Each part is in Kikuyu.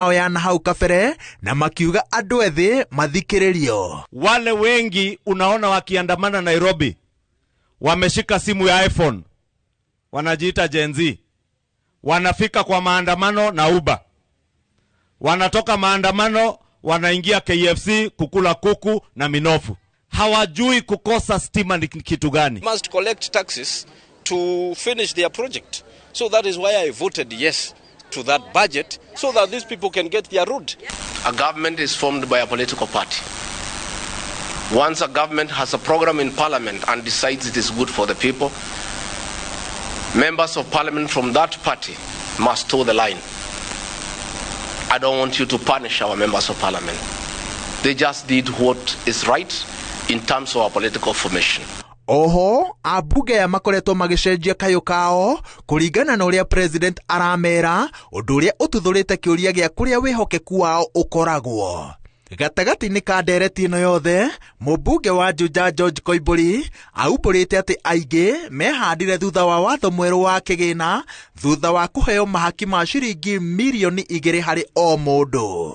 Yao ya na hau kabere na makiuga andũ ethĩ mathikĩrĩrio. Wale wengi unaona wakiandamana Nairobi wameshika simu ya iPhone, wanajiita Gen Z, wanafika kwa maandamano na Uber, wanatoka maandamano wanaingia KFC kukula kuku na minofu. Hawajui kukosa stima ni kitu gani. Must collect taxes to finish their project. So that is why I voted yes to that budget, so that these people can get their road. A government is formed by a political party. Once a government has a program in parliament and decides it is good for the people, members of parliament from that party must toe the line. I don't want you to punish our members of parliament. They just did what is right in terms of our political formation. Oho ambunge aya makoretwo magĩcenjia kayũ kao kũringana na ũrĩa president aramera, ũndũ ũrĩa ũtuthũrĩte kĩũria gĩa kũrĩa wĩhokeku wao ũkoragwo. Gatagatĩ-inĩ ka ndereti ĩno yothe, mũmbunge wa Juja George Koimbũri aumbũrĩte atĩ aingĩ mehandire thutha wa watho mwerũ wa kĩgĩna thutha wa kũheo mahaki ma ciringi mirioni 2 harĩ o mũndũ.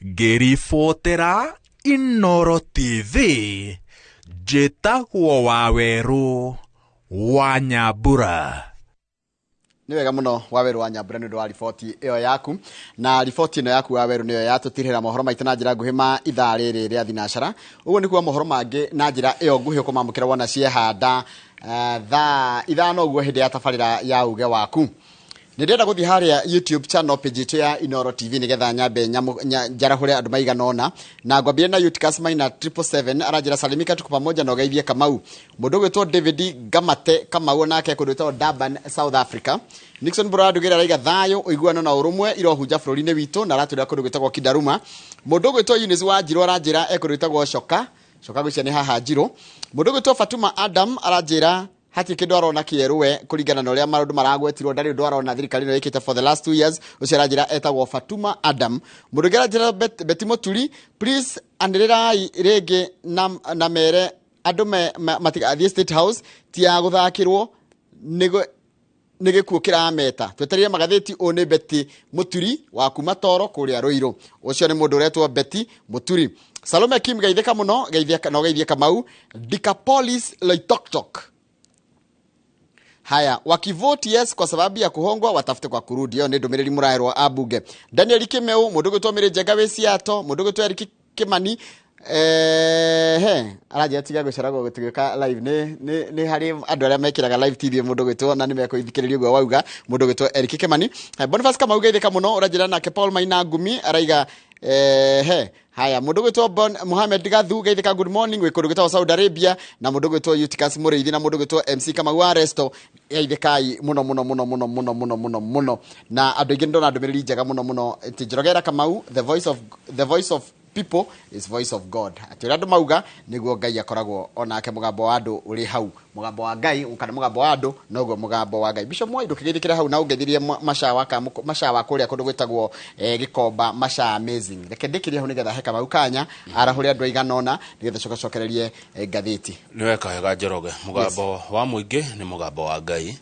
Ngĩribotera Inoro TV, njĩtagwo Wawerũ wa Nyambura. Nĩ wega mũno, Wawerũ wa Nyambura, nĩ ũndũ wa riboti ĩyo yaku. Na riboti ĩno yaku, Wawerũ, nĩyo yatũtirĩra mohoro maitũ na njĩra nguhĩ ma ithaa rĩrĩ rĩa thinacara. Ũguo nĩ kuga mohoro mangĩ na njĩra ĩyo nguhĩ ũkũmamũkĩra wona ciehanda thaa 5 ũguo, hĩndĩ ya tabarĩra ya uge waku. Nĩ ndĩrenda gũthiĩ harĩa YouTube channel page itũ ya Inoro TV nĩgetha nyambe njarahũre andũ maigana ũna, na ngwambire na Eutychus Maina 777. Aranjĩra, "Salimika, tuko pamoja na ũgeithie Kamau." Mũndũ ũgwĩtwo David Gamate Kamau nake kũndũ gwĩtagwo Durban, South Africa. Nixon Bũrandugĩra araiga, "Thayũ, ũiguano na ũrũmwe irohunja bũrũri-inĩ witũ," na aratwĩra kũndũ gwĩtagwo Kindaruma. Mũndũ ũgwĩtwo Eunice Wanjirũ aranjĩra e kũndũ gwĩtagwo Coka Coka, gwĩcia nĩ haha Njirũ. Mũndũ ũgwĩtwo Fatuma Adam aranjĩra hatirĩ kĩndũ arona kĩerũ we, kũringana na ũrĩa maũndũ maragwetirwo, ndarĩ ũndũ arona thirikari ĩno ĩkĩte for the last 2 years. Ũcio aranjĩra etagwo Fatuma Adam. Mũndũ ũngĩ aranjĩra, "Betty Mũturi, please anĩrĩrai rĩngĩ na mere andũ matigathiĩ State House, ti ya gũthakĩrwo, nĩ gĩkuũ kĩrameta, twetereire magathĩti." Ũyũ nĩ Betty Mũturi wa kuma Toro kũrĩa Rũirũ. Ũcio nĩ mũndũ ũretwo Betty Mũturi. Salome Kim, geithĩka mũno, geithia na ũgeithie Kamau Decapolis Loitoktok. Haya, "Wakivote yes kwa sababu ya kuhongwa, watafute kwa kurudi." Iyo nĩ ndũmĩrĩri mũraherwo ambunge. Daniel Kimeu, mũndũ ũgwĩtwo Mĩrĩ Njenga wĩ Seattle, mũndũ ũgwĩtwo Eric Kimani, he aranjĩra tiga gũceragwo tũgĩũka live. Nĩ harĩ andũ arĩa mekĩraga live TV, mũndũ ũgwĩtwo na nĩ mekũithikĩrĩria ũguo wauga, mũndũ ũgwĩtwo Eric Kimani. Boniface Kamau, geithĩka mũno, ũranjĩra. Nake Paul Maina Ngumi araiga, he haya. Mũndũ ũgwĩtwo Bon Mohamed Gathu, geithĩka, good morning, wĩ kũndũ gwĩtagwo Saudi Arabia. Na mũndũ ũgwĩtwo Eutychus Mũrĩithi na mũndũ ũgwĩtwo MC Kamau wa Resto, geithĩkai mũno mũno mũno mũno mũno mũno mũno mũno. Na andũ aingĩ ndona ndũmĩrĩri njega mũno mũno atĩ Njorogera Kamau, the voice of people is voice of God, atĩ ũrĩa andũ mauga nĩguo Ngai akoragwo onake. Mũgambo wa andũ ũrĩ hau, mũgambo wa Ngai kana mũgambo wa andũ noguo mũgambo wa Ngai. Bishop Mwai, ndũkĩgeithĩkĩra hau na ũngeithirie macawa ka macawa kũrĩa kũndũ gwĩtagwo Gĩkomba, maca amazing. Reke ndĩkĩrie hau nĩgetha he Kamau kanya arahũre andũ aigana ũna nĩgetha coka cokererie ngathĩti. Nĩ weka wega, Njoroge. Mũgambo wa mũingĩ nĩ mũgambo wa Ngai.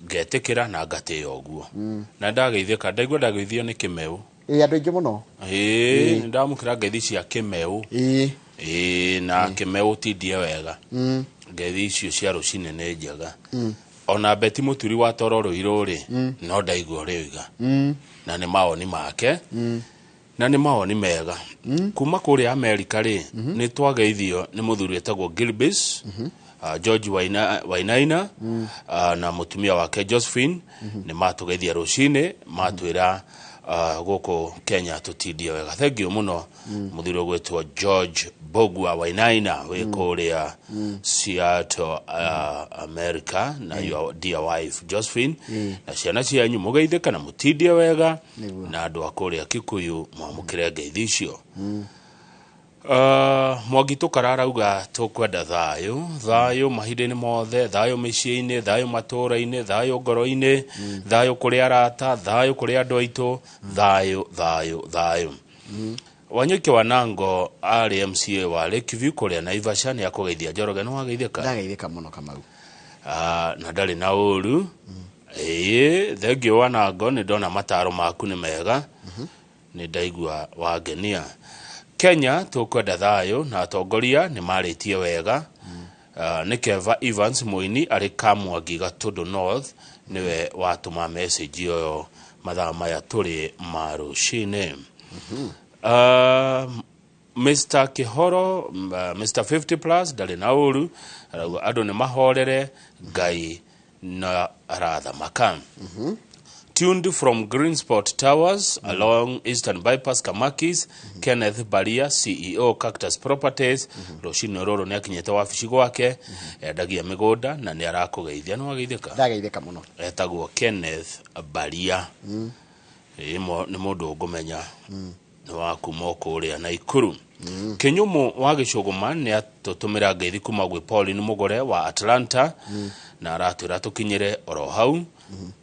Ngetĩkĩra na ngatĩĩa ũguo na ndageithĩka, ndaigua ndageithio nĩ Kĩmeu. Ĩ, andũ aingĩ mũno. Ĩĩ, nĩ ndamũkĩra ngeithi cia Kĩmeu. Ĩĩ, na Kĩmeu tindie wega. Ngeithi icio cia rũcinĩ nĩ njega. Ona Beti Mũturi wa Toro Rũirũ rĩ, no ndaigua ũrĩoiga na nĩ mawoni make na nĩ mawoni mega. Kuma kũrĩa Amerika rĩ, nĩ twageithio nĩ mũthuri wĩtagwo Gilbis George Wainaina na mũtumia wake Josephine. Nĩ matũgeithia rũcinĩ, matwĩra gũkũ Kenya tũtindie wega. Thank you mũno, mũthuri ũgwĩtwo George Bogwa Wainaina wĩ kũrĩa Seattle, America, na your dear wife Josephine na ciana cianyu. Mũgeithĩka na mũtindie wega. Na andũ a kũrĩa Kikuyu mwamũkĩre ngeithi icio. Mwangi Tũkara arauga tũkwenda thayũ, thayũ mahinda-inĩ mothe, thayũ mĩciĩ-inĩ, thayũ matũũra-inĩ, thayũ ngoro-inĩ, thayũ kũrĩ arata, thayũ kũrĩ andũ aitũ, thayũ, thayũ, thayũ. Wanyũki Wanango arĩ MCA wa Lakeview kũrĩa Naivasha nĩ akũgeithia. Njoroge, nĩ wageithĩka? Ndageithĩka mũno, Kamau. Na ndarĩ na ũru. Ĩĩ, thengiũ Wanango, nĩ ndona mataro maku nĩ mega. Nĩ ndaigua wangenia. Kenya tũkwenda thayũ na atongoria nĩ marĩtie wega. Nĩ Keva Evans Mũini arĩ Kamwangi Gatũndũ North nĩwe watũma message ĩyo mathaa maya tũrĩ ma rũcinĩ. Mr. Kihoro, Mr. 50 plus ndarĩ na ũru, arauga andũ nĩ mahorere, Ngai na arathamaka. Tuned from Green Spot Towers along Eastern Bypass Kamakis, Kenneth Baria, CEO Cactus Properties, rũcinĩ rũrũ nĩ akinyĩte wabici gwake, endagia mĩgũnda na nĩ arakũgeithia. Nĩ wageithĩka? Ndageithĩka mũno. Etagwo Kenneth Baria. Ĩ, nĩ mũndũ ũngũmenya, nĩ wa kuma o kũrĩa Naikuru. Kĩnyũmũ wa Gĩcũgũma nĩ atũtũmĩra ngeithi kuma gwĩ Pauline Mũgore wa Atlanta, na aratwĩra tũkinyĩre oro hau.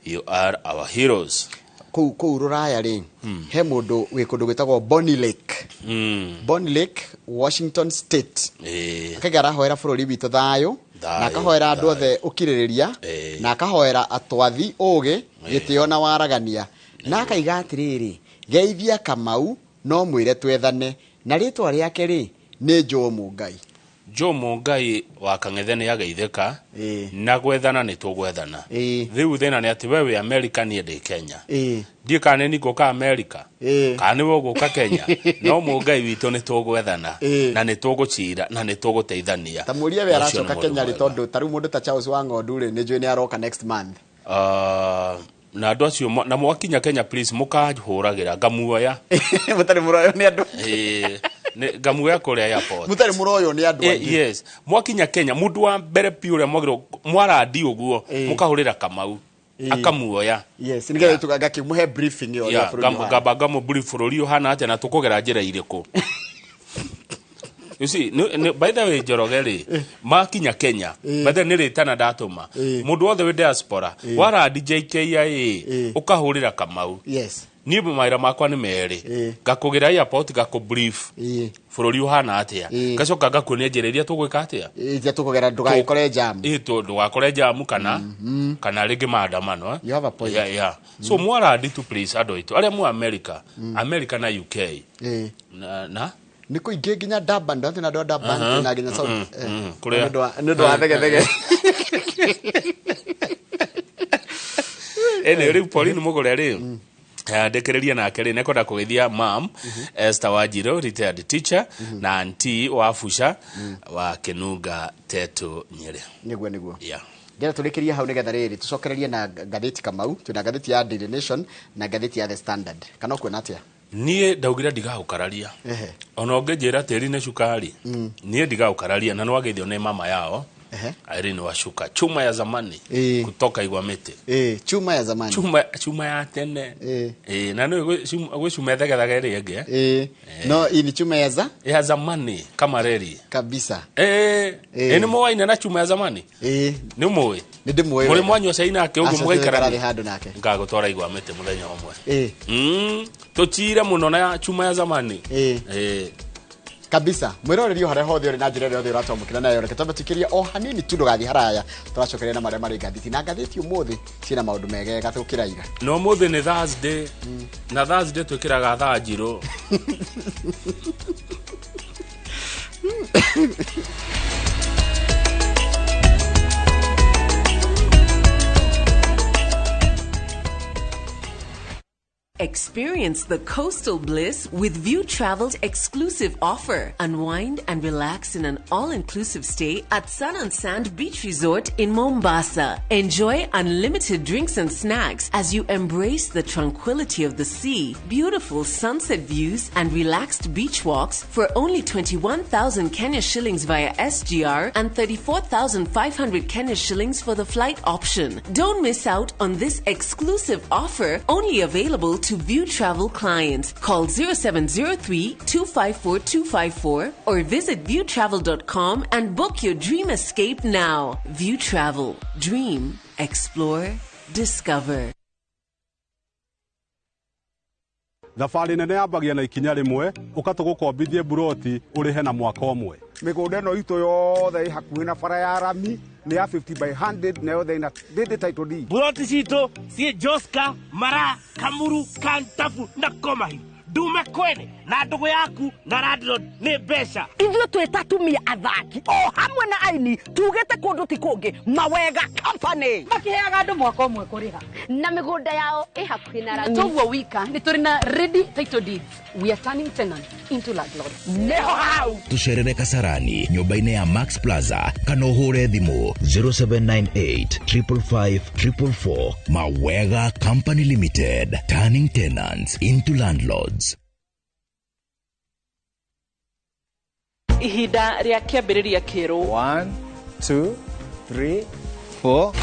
You are our heroes. Kũu rũraya rĩ, he mũndũ wĩ kũndũ gwĩtagwo Bonny Lake. Bonny Lake, Washington State. Akaiga arahoera bũrũri witũ thayũ, na akahoera andũ othe ũkirĩrĩria, na akahoera atwathi ũgĩ, gĩtĩo na waragania, na akaiga atĩrĩrĩ, geithia Kamau no mwĩre twethane, na rĩtwa rĩake rĩ nĩ Joe Mũngai. Joe Mũngai wa Kang'ethe nĩ ageithĩka. Na gwethana nĩ tũgwethana. Rĩu thĩna nĩ atĩ we wĩ America, niĩ ndĩ Kenya. Ndiĩ kana nĩ ngũka America kana nĩwe ũgũka Kenya, no Mũngai witũ nĩ tũgwethana na nĩ tũgũcira na nĩ tũgũteithania. Ta mũrie we aracoka Kenya rĩ, tondũ ta rĩu mũndũ ta Charles wa Ng'ondu rĩ, nĩ njũĩ nĩ aroka next month. Na andũ acio na mwakinya Kenya, please mũkahũragĩra ngamuoya. Mũtarĩ mũroyo nĩ andũ. Ngamuoya kũrĩa airport. Mũtarĩ mũroyo nĩ andũ aingĩ. Yes, mwakinya Kenya mũndũ wa mbere piũ ũrĩa mwagĩrĩirwo mwarandi ũguo mũkahũrĩra Kamau akamuoya. Yes, nĩgetha ngakĩmũhe briefing ĩyo ũrĩa bũrũri ũhana. Ngamba ngamũ bũrũri ũhana atĩa na tũkũgera njĩra irĩkũ. You see, by the way, Njoroge rĩ, makinya Kenya, by the way, nĩ rĩtana ndatũma mũndũ wothe wĩ diaspora warandi JKIA ũkahũrĩra Kamau. Niĩ mawĩra makwa nĩ merĩ, ngakũgĩra airport, ngakũ brief bũrũri ũhana atĩa, ngacoka ngakuonia njĩra iria tũgwĩka atĩa, iria tũkũgera ndũgagĩkore jam. Ndũgakore jamu kana rĩngĩ maandamano. You have a point. Yeah. So mwarandi tu, please, andũ aitũ arĩa mu America, America na UK na nĩ kũingĩ nginya Durban, ndwatĩ na andũ a Durban na nginya South Kũrĩa. Nĩ ũndũ wa thegethege. Ene rĩu Pauline Mũgũre rĩ, ndĩkĩrĩria nake rĩ, nĩkwenda kũgeithia mam Esther Wanjirũ, retired teacher, na auntie wa Busha wa Kĩnunga Tetu Nyĩrĩ. Nĩguo. Ndĩrenda tũrĩkĩrie hau nĩgetha rĩrĩ tũcokererie na ngathĩti Kamau. Twĩna ngathĩti ya Daily Nation na ngathĩti ya The Standard, kana ũkuona atĩa? Niĩ ndaugire ndigagũkararia. Ona ũngĩnjĩra tĩri nĩ cukari, niĩ ndigagũkararia, na nĩwageithio nĩ mama yao Irene Washuka, chuma ya zamani kutoka Igwamĩtĩ. Chuma ya zamani. Chuma ya tene. Na nĩ gwĩ chuma ĩthegethaga ĩrĩa ĩngĩ. No hii ni chuma ya za ya zamani kama reri kabisa. Nĩ mũwaine na chuma ya zamani? Nĩ mũĩ? Nĩ ndĩmũĩ Mũrĩ wega. mwanyua cai nake ũguo Aca, mũgaikarania? tũgũikara thĩ handũ nake. Ngagũtwara Igwamĩtĩ mũthenya ũmwe. Tũcire mũno na chuma ya zamani. Kabisa. Mwĩroreri o harĩa hothe ũrĩ na njĩra ĩrĩa yothe ũratwamũkĩra nayo, reke twambe tũikĩrie o hanini tu, ndũgathiĩ haraya, tũracokeria na marĩa marĩ ngathĩti, na ngathĩti ũmũthĩ ciĩna maũndũ megega gũkĩra ira. Na ũmũthĩ nĩ Thursday, na Thursday twĩkĩraga thaa njirũ. Experience the coastal bliss with View Travel's exclusive offer. Unwind and relax in an all-inclusive stay at Sun and Sand Beach Resort in Mombasa. Enjoy unlimited drinks and snacks as you embrace the tranquility of the sea, beautiful sunset views and relaxed beach walks for only 21,000 Kenya shillings via SGR and 34,500 Kenya shillings for the flight option. Don't miss out on this exclusive offer, only available to View Travel clients. Call 0703 254 254 or visit viewtravel.com and book your dream escape now. View Travel. Dream, explore, discover. Thabarĩ nene yambagia na ikinya rĩmwe, ũka tũgũkombithie buroti ũrĩhe na mwaka ũmwe. Mĩgũnda ĩno itũ yothe ĩ hakuhĩ na bara ya rami, nĩ ya 50 by 100, na yothe ĩna ndĩndĩ title deed. Buroti citũ ciĩ Joska, Mara, Kamuru, Kantafu na Komahi. Ndume kwene na ndũgũ yaku na landlord nĩ mbeca. Ithuĩ twĩ ta atumia athaki o hamwe na aini tugĩte kũndũ ti kũngĩ Mawega Company. Makiheaga andũ mwaka ũmwe kũrĩha. Na mĩgũnda yao ĩ hakuhĩ na rami. Toguo wika nĩ tũrĩ na ready title deeds. We are turning tenants into landlords. Nĩho hau. Tũcerere Kasarani nyũmba-inĩ ya Max Plaza kana ũhũre thimũ 0798 555 444. Mawega Company Limited, turning tenants into landlords. Ihinda rĩa kĩambĩrĩria kĩerũ. 1 2 3 4.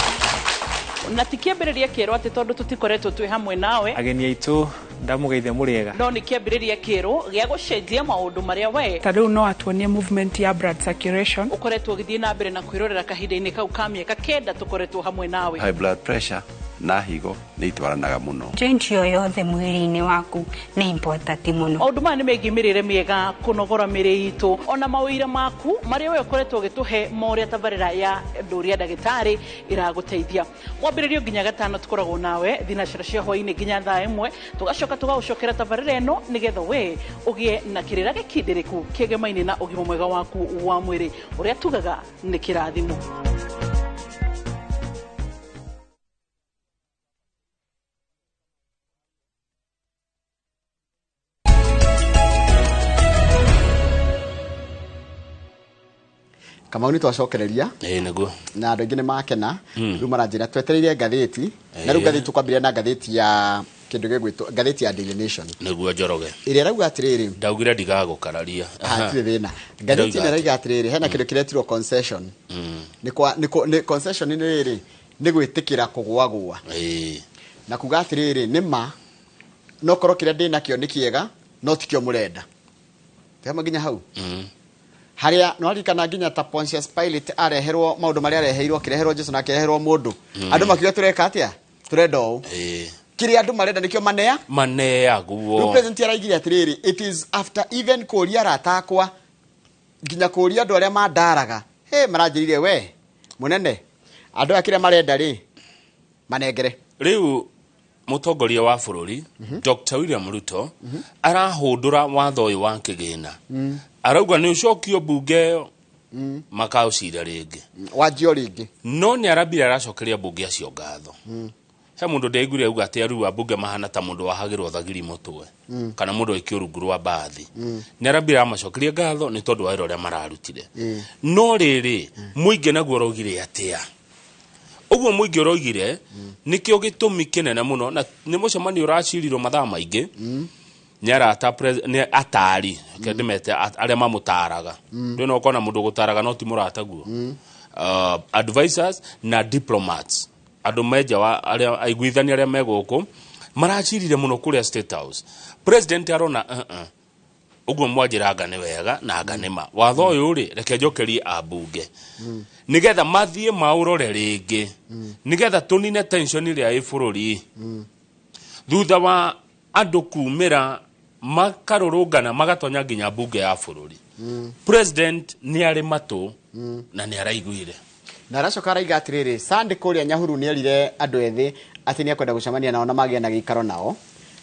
Na ti kĩambĩrĩria kĩerũ atĩ tondũ tũtikoretwo twĩ hamwe nawe. Ageni aitũ ndamũgeithia mũrĩega. No nĩ kĩambĩrĩria kĩerũ gĩa gũcenjia maũndũ marĩa we ta rĩu no atuonie movement ya blood circulation. Ũkoretwo ũgĩthiĩ na mbere na kwĩrorera kahinda-inĩ kau ka mĩaka 9 tũkoretwo hamwe nawe. High blood pressure na higo nĩ itwaranaga mũno. Joint yo yothe mwĩrĩ-inĩ waku nĩ important mũno. Maũndũ maya nĩ megiĩ mĩrĩre mĩega, kũnogora mĩrĩ itũ, ona mawĩira maku marĩa we ũkoretwo ũgĩtũhe ma ũrĩa tabarĩra ya ndũria ndagĩtarĩ ĩragũteithia. Mwambĩrĩrio nginya gatano tũkoragwo nawe thinacara cia hwaĩ-inĩ nginya thaa 1, tũgacoka tũgagũcokera tabarĩra ĩno nĩgetha we ũgĩe na kĩrĩra gĩkindĩrĩku kĩgemaine na ũgima mwega waku wa mwĩrĩ ũrĩa tugaga nĩ kĩrathimo. Kamau nĩ twacokereria. Ĩĩ nĩguo. Na andũ aingĩ nĩ makena. Rĩu maranjĩra twetereire ngathĩti. Na rĩu ngathĩti tũkwambĩrĩria na ngathĩti ya kĩndũ gĩgwĩtwo ngathĩti ya Daily Nation. Nĩguo Njoroge. Ĩrĩa ĩrauga atĩrĩrĩ. Ndaugire ndigagũkararia. Hatirĩ thĩna. Ngathĩti ĩno ĩrauga atĩrĩrĩ, hena kĩndũ kĩretirwo concession. Nĩ concession nĩ rĩrĩ, nĩ gwĩtĩkĩra kũgũagũa. Na kuga atĩrĩrĩ, nĩ ma no korwo kĩrĩa ndĩnakĩo nĩ kĩega no tikĩo mũrenda. Tũhema nginya hau. Haria no aririkana nginya ta Pontius Pilate areherwo maundu maria areheirwo, akireherwo Jesu na akireherwo mundu. Andu makiuga tureka atia? Turenda ũũ. Kĩrĩa andũ marenda nĩkĩo manea? Maneagwo. Rĩu president araigire atĩrĩrĩ, it is after even kũria arata akwa nginya kũria andũ arĩa mandaraga. He maranjĩrire we mũnene, andũ aya kĩrĩa marenda rĩ manengere. Rĩu mũtongoria wa bũrũri Dr. William Ruto arahũndũra watho ũyũ wa kĩgĩna. Arauga nĩ ũcokio mbunge ĩyo makaũcira rĩngĩ. Wanjio rĩngĩ. No nĩ arambire aracokeria mbunge acio ngatho. He mũndũ ndĩaiguire auga atĩ arua mbunge mahana ta mũndũ wahagĩrwo thagiri mũtwe kana mũndũ aikio rungu rwa mbathi. Nĩ arambire amacokeria ngatho nĩ tondũ wa wĩra ũrĩa mararutire. No rĩrĩ mũingĩ naguo ũraugire atĩa? Ũguo mũingĩ ũraugire nĩkĩo gĩtũmi kĩnene mũno na nĩ mũcemanio ũracirirwo mathaa maingĩ. Nĩ arata nĩ atari ndĩmete arĩa mamũtaraga. Ndũĩ no ũkona mũndũ ũgũtaraga no ti mũrataguo. Advisors na diplomats andũ menja wa arĩa aiguithania arĩa me gũkũ maracirire mũno kũrĩa State House. President arona ũguo mwanjĩra anga nĩ wega na anga nĩ ma watho ũyũ rĩ reke njokerie ambunge nĩgetha mathiĩ maũrore rĩngĩ nĩgetha tũnine tension ĩrĩa ĩ bũrũri. Thutha wa andũ kumĩra makarũrũngana magatonya nginya mbunge ya bũrũri. President nĩ arĩ matũ na nĩ araiguire. Na aracoka araiga atĩrĩrĩ, Sunday kũrĩa Nyahuru nĩ erire andũ ethĩ atĩ nĩ ekwenda gũcemania nao na magĩe na gĩikaro nao.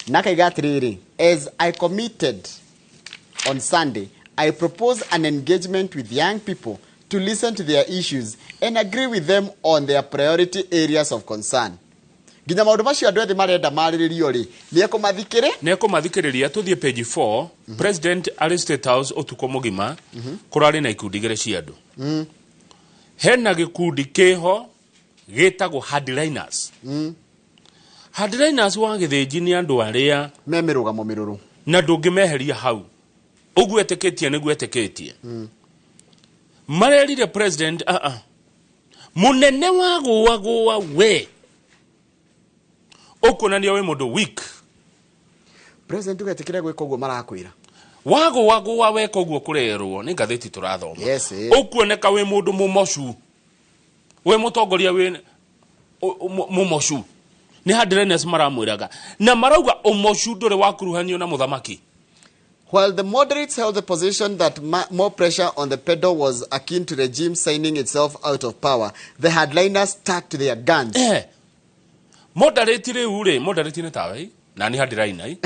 Na akaiga atĩrĩrĩ, as I committed on Sunday, I propose an engagement with young people to listen to their issues and agree with them on their priority areas of concern. Nginya maũndũ macio andũ ethĩ marenda marĩrĩrio rĩ, nĩ ekũmathikĩrĩ? Nĩ ekũmathikĩrĩria. Tũthiĩ page 4. President arĩ State House ũtukũ mũgima kũrarĩ na ikundi igĩrĩ cia andũ. Hena gĩkundi kĩho gĩtagwo hardliners. Hardliners wa gĩthĩnji nĩ andũ arĩa me mĩrũgamo mĩrũrũ na ndũngĩmeheria hau. Ũguo etĩkĩtie nĩguo etĩkĩtie. Marerire president mũnene wa gũa we ũkuonania wĩ mũndũ weak. President ũgetĩkĩra gwĩka ũguo marakwĩra. Wagũa weka ũguo kũrerwo nĩ ngathĩti tũrathoma. Yes. Ũkuoneka wĩ mũndũ mũmocu. Wĩ mũtongoria wĩ mũmocu. Nĩ hardliners maramwĩraga. Na marauga ũmocu ndũrĩ wakuruhanio na mũthamaki. While the moderates held the position that more pressure on the pedal was akin to regime signing itself out of power, the hardliners stuck to their guns. Moderate rĩu rĩ, moderate nĩ tawe? Na nĩ hardliner i.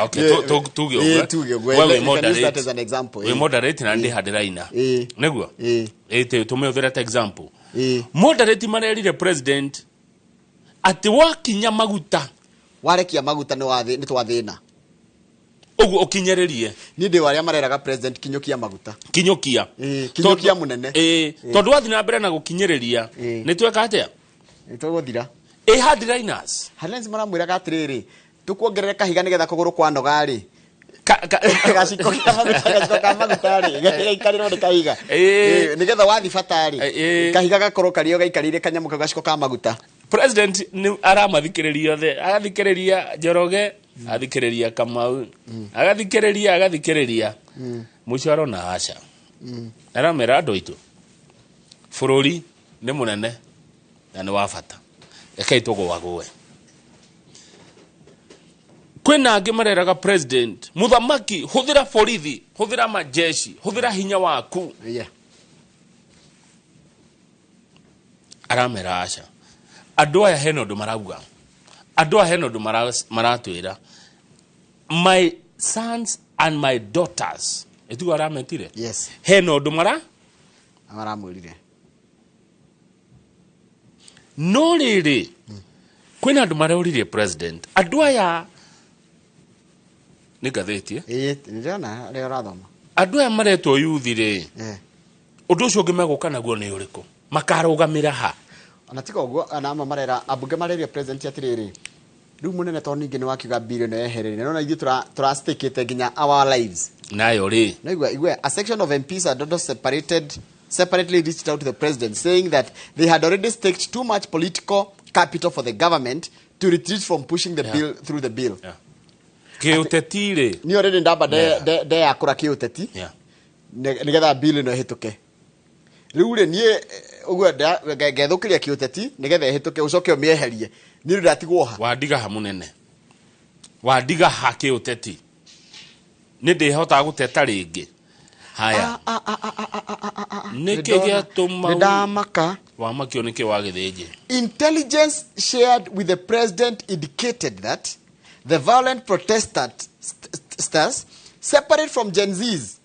Okay, tuge ũguo. Tuge ũguo. We You wĩ can use moderate. that as an example, Wĩ moderate na ndĩ hardliner. Nĩguo? Tũmĩhũthĩre ta example. Moderate marerire president atĩ wakinya maguta, warekia maguta nĩ twathĩna. Ũguo ũkinyĩrĩrie. Niĩ ndĩ wa arĩa mareraga president kinyũkia maguta. Kinyũkia. Kinyũkia mũnene. Tondũ wathiĩ na mbere na gũkinyĩrĩria, nĩ tweka atĩa? Nĩ tũgũthira. Hardliners. Hardliners maramwĩraga atĩrĩrĩ, tũkuongerere kahiga nĩgetha kũgũrũ kwanoga rĩ, gaciko kĩa maguta, gaciko ka maguta rĩ, gaikarĩrwo nĩ kahiga. Nĩgetha wathi bata rĩ, kahiga gakorwo karĩo gaikarĩire kanyamũ kau gaciko ka maguta. President nĩ aramathikĩrĩria othe, agathikĩrĩria Njoroge, agathikĩrĩria Kamau, agathikĩrĩria mũico arona aca. Aramera andũ aitũ, bũrũri nĩ mũnene na nĩ wa bata, rekei tũgũagũe. Kwĩna angĩ mareraga president, mũthamaki, hũthĩra borithi, hũthĩra majeshi, hũthĩra hinya waku. Aramera aca, andũ aya hena ũndũ marauga, andũ aya hena ũndũ maratwĩra, my sons and my daughters, ĩtiguo arametire? Yes. Hena ũndũ mara maramwĩrire. No rĩrĩ, kwĩna andũ maroririe president, andũ aya nĩ ngathĩti? Nĩndĩrona arĩa ũrathoma. Andũ aya maretwo yuthi rĩ, ũndũ ũcio ũngĩ megũka naguo nĩ ũrĩkũ? Makarũgamĩra ha? Ona tiga ũguo, ona amwe marera ambunge mareria president atĩrĩrĩ, rĩu mũnene to ningĩ nĩ wakiuga bill ĩno yeherere, nona ithuĩ tũrastikĩte nginya our lives. Nayo rĩ. No igua, a section of MPs had also separately reached out to the president saying that they had already staked too much political capital for the government to retreat from pushing the bill through the bill. Kĩũteti rĩ. Niĩ already ndamba ndeyakũra kĩũteti nĩgetha bill ĩno ĩhĩtũke. Rĩu rĩ, niĩ ũguo ngethũkĩria kĩũteti nĩgetha ĩhĩtũke, ũcoke ũmĩeherie. Niĩ rĩu ndatigwo ha. Wandiga ha mũnene. Wandiga ha kĩũteti. Nĩ ndĩhotaga gũteta rĩngĩ. Haya. Nĩkĩ gĩatũma Nĩndamaka. Wamakio nĩkĩ wagĩthĩnje? Intelligence shared with the president indicated that the violent protesters, separate from Gen Zs,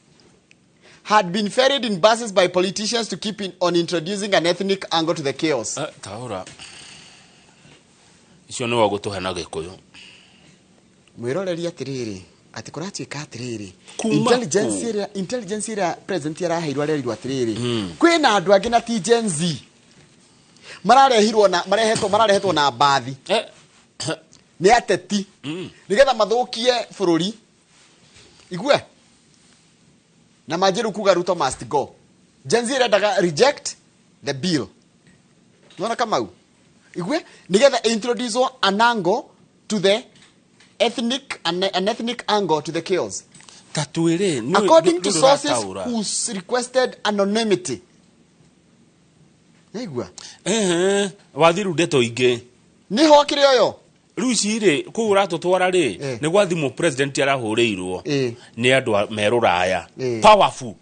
had been ferried in buses by politicians to keep on introducing an ethnic angle to the chaos. Taura. Icio nĩ wagũtũhe na Gĩkũyũ. Mwĩroreri atĩrĩrĩ, atĩ kũratuĩka atĩrĩrĩ, Kuma intelligence kũ? ĩrĩa, intelligence ĩrĩa president araheirwo arerirwo atĩrĩrĩ, kwĩna andũ angĩ na ti Gen Z mararehirwo na marehetwo na mbathi nĩ ateti nĩgetha mathũkie bũrũri. Igue na manjĩrũ kuga Ruto must go. Gen Z ĩrendaga reject the bill. Nĩwona Kamau? Igue nĩgetha introduce an angle to the ethnic, an ethnic angle to the chaos. Ta twĩre, According to nĩ sources ũrataũra. who requested anonymity. Naigua? Wathiru ndeto ingĩ. Nĩho akĩrĩ ũyũ? Rĩu ici rĩ, kũu ũratũtwara rĩ, nĩ gwa thimũ president arahũrĩirwo nĩ andũ me rũraya. Powerful.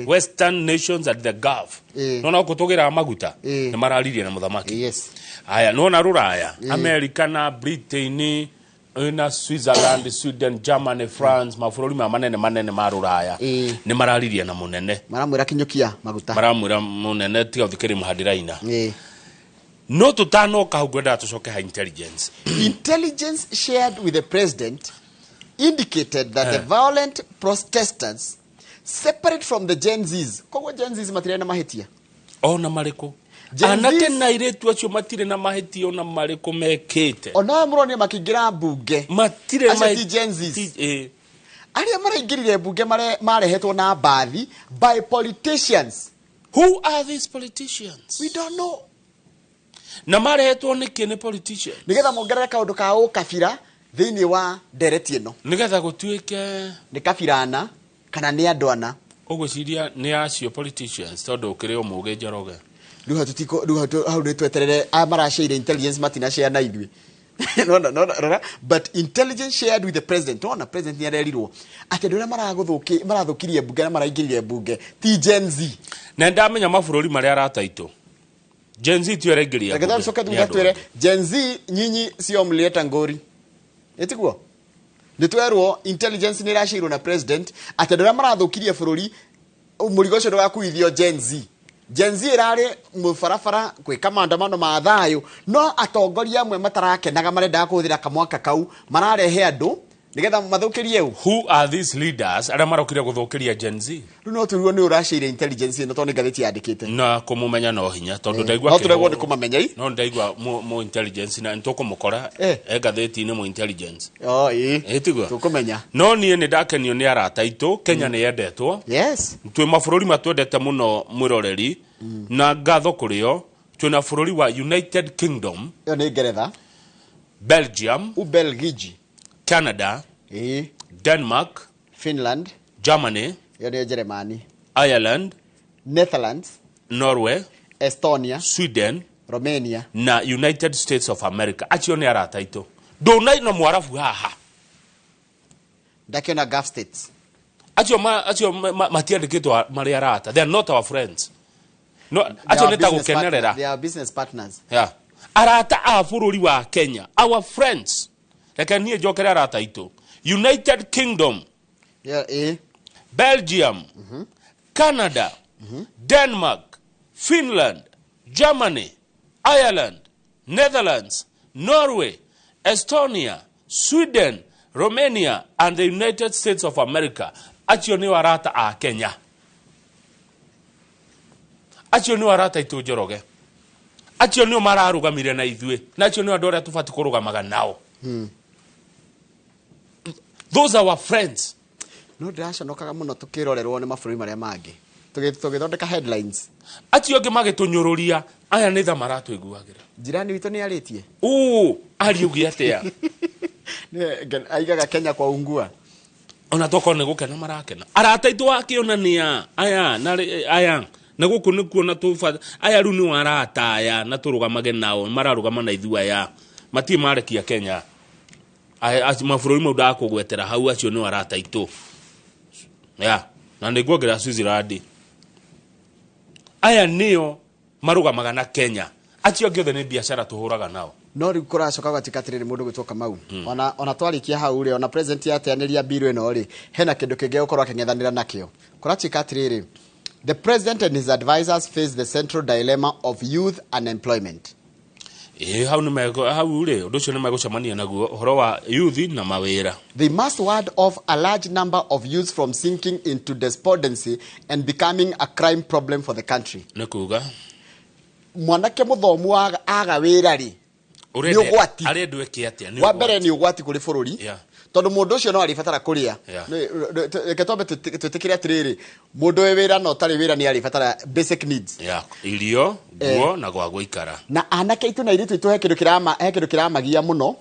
Western nations at the Gulf. Nona gũkũ tũgĩraga maguta, nĩ mararirie na mũthamaki. Haya, nona rũraya, America na Britain, na Switzerland, Sweden, Germany, France, mabũrũri ma manene manene ma rũraya nĩ mararirie na mũnene. Maramwĩra kinyũkia maguta. Maramwĩra mũnene tiga ũthikĩrĩria mũhandiraina. No tũtanoka hau ngwendaga tũcoke ha intelligence. Intelligence shared with the president indicated that the violent protesters separate from the Gen Zs. Koguo Gen Zs matirĩ na mahĩtia. Ona marĩkũ? Gen Anake Zs na airĩtu acio matirĩ na mahĩtia ona marĩkũ mekĩte. Ona mũronire makĩingĩra mbunge. Matirĩ Acio ti Gen Zs. Arĩa maraingĩrire mbunge marehetwo na mbathi by politicians. Who are these politicians? We don't know. Na marehetwo nĩkĩ nĩ politicians? Nĩgetha mongerere kaũndũ ka ũkabira thĩinĩ wa ndereti ĩno. Nĩgetha gũtuĩke nĩ kabirana kana nĩ andũ ana. Ũgwĩciria nĩ acio politicians tondũ ũkĩrĩ o mũũgĩ Njoroge. Rĩu hau tũtikũ, rĩu hau hau nĩ tweterere aya maraceire intelligence matinacare na ithuĩ. No, no, no, no, but intelligence shared with the president. Nona president nĩ arerirwo atĩ andũ arĩa marathũkirie mbunge na maraingĩrire mbunge ti Gen Z. Na ndamenya mabũrũri marĩa arata aitũ. Gen Z tu ĩraingĩria Reke mbunge. tũcoke Nĩ thutha andũ twĩre angĩ. Gen Z nyinyi sio mlieta ngori. Ĩtiguo nĩ twerwo intelligence nĩ ĩraceirwo na president atĩ andũ arĩa marathũkirie bũrũri, mũrigo ũcio ndũgakuithio Gen Z. Gen Z ĩrarĩ mũbarabara gwĩka maandamano ma thayũ, no atongoria amwe matarakenaga marendaga kũhũthĩra kamwaka kau mararehe andũ nĩgetha mathũkĩrie ũ. Who are these leaders arĩa marokire gũthũkĩria Gen Z? Rĩu no tũrigwo nĩ ũraceire intelligence ĩno, tondũ nĩ ngathĩti yandĩkĩte. Na kũmũmenya no hinya, tondũ ndaigua No tũregwo nĩ kũmamenya i. No ndaigua mu intelligence na nĩtũkũmũkora e ngathĩti-inĩ mu intelligence. Oh, ĩĩ. Ĩ tiguo? Tũkũmenya. No niĩ nĩ ndakenio nĩ arata aitũ. Kenya nĩ yendetwo. Twĩ mabũrũri matwendete mũno, mwĩroreri, na ngatho kũrĩ o. Twĩna bũrũri wa United Kingdom. Ĩyo nĩ Ngeretha. Belgium. Ubelgiji. Canada. Denmark. Finland. Germany. Ĩyo nĩ Jeremani. Ireland. Netherlands. Norway. Estonia. Sweden. Romania. Na United States of America. Acio nĩ arata aitũ. Ndũnaina mwarabu haha. Ndakĩona Gulf States. Acio matiandĩkĩtwo marĩ arata. They are not our friends. No, acio nĩ ta gũkenerera. They are business partners. Yeah. Arata a bũrũri wa Kenya, our friends. Reke niĩ njokere arata aitũ. United Kingdom. Yeah, Belgium. Canada. Denmark. Finland. Germany. Ireland. Netherlands. Norway. Estonia. Sweden. Romania and the United States of America. Acio nĩo arata a Kenya. Acio nĩo arata aitũ, Njoroge. Acio nĩo mararũgamire na ithuĩ, na acio nĩo andũ arĩa tũbatiĩ kũrũgamaga nao. Those are our friends. No ndĩraconokaga mũno tũkĩrorerwo nĩ mabũrũri marĩa mangĩ tũgĩthondeka headlines. Acio angĩ magĩtũnyũrũria, aya nĩ tha maratũiguagĩra. Jirani witũ nĩ arĩtie. Ũ ariugi atĩa? Aigaga Kenya kwa ungua. Ona tokorwo nĩ gũkena marakena. Arata aitũ wakĩonania aya na aya na gũkũ nĩ kuona tũba aya rĩu nĩo arata aya, na tũrũgamage nao, mararũgama na ithuĩ. Aya matirĩ marekia Kenya. Aya mabũrũri mau ndakũgwetera hau, acio nĩo arata aitũ ya, na nĩ nguongerera Switzerland. Aya nĩo marũgamaga na Kenya. Acio angĩ othe nĩ biacara tũhũraga nao. No rĩu kũracoka gũgatuĩka atĩrĩrĩ, mũndũ gwĩtwo Kamau, ona twarĩkia hau rĩ, ona president yateanĩria bill ĩno rĩ, hena kĩndũ kĩngĩ gũkorwo akĩng'ethanĩra nakĩo. Kũratuĩka atĩrĩrĩ, the president and his advisors face the central dilemma of youth unemployment. Ĩ hau nĩ hau rĩ, ũndũ ũcio nĩ megũcemania naguo, ũhoro wa youth na mawĩra. They must ward off a large number of youths from sinking into despondency and becoming a crime problem for the country. Nĩ kuga mwanake mũthomu aga wĩra rĩ, nĩ ũgwati. Arendwo eke atĩa? Nĩ Wa mbere, ũgwati. Nĩ ũgwati kũrĩ bũrũri, tondũ mũndũ ũcio no arĩbatara kũrĩa. Reke twambe twĩtĩkĩre atĩrĩrĩ, mũndũ wĩ wĩra na ũtarĩ wĩra nĩ arĩbatara basic needs. Yeah. Irio, nguo na gwa gũikara. Na anake aitũ na airĩtu aitũ, he kĩndũ kĩramagia mũno,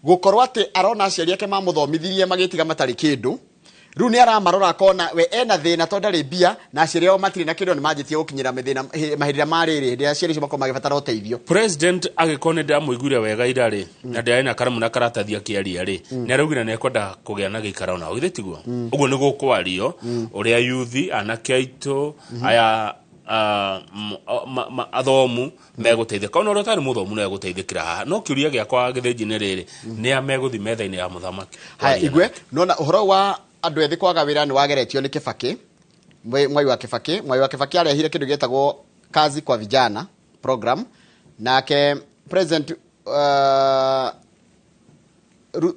gũkorwo atĩ arona aciari ake mamũthomithirie magĩtiga matarĩ kĩndũ. Rĩu nĩ aramarora akona we ena thĩna tondũ ndarĩ mbia, na aciari ao matirĩ na kĩndũ, nĩ manjĩtie gũkinyĩra mĩthĩna mahinda ma rĩrĩ, hĩndĩ ĩrĩa aciari acio makorwo magĩbatara ũteithio. President agĩkorwo nĩ ndamũiguire wega ira rĩ, na ndĩrarĩ na karamu na karatathi akĩaria rĩ, nĩ araugire nĩ ekwenda kũgĩa na gĩikaro nao, githĩ tiguo? Ũguo nĩ gũkwario ũrĩa yuthi, anake aitũ aya athomu megũteithĩka, ona ũrĩa ũtarĩ mũthomu no egũteithĩkĩra haha. No kĩũria gĩakwa gĩthĩnji nĩ rĩrĩ, nĩ a megũthiĩ metha-inĩ ya mũthamaki? Haya, igue nona ũhoro wa andũ ethĩ kwaga wĩra nĩ wageretio nĩ Kĩbakĩ. Mwai wa Kĩbakĩ, Mwai wa Kĩbakĩ arehire kĩndũ gĩtagwo Kazi kwa Vijana program, nake president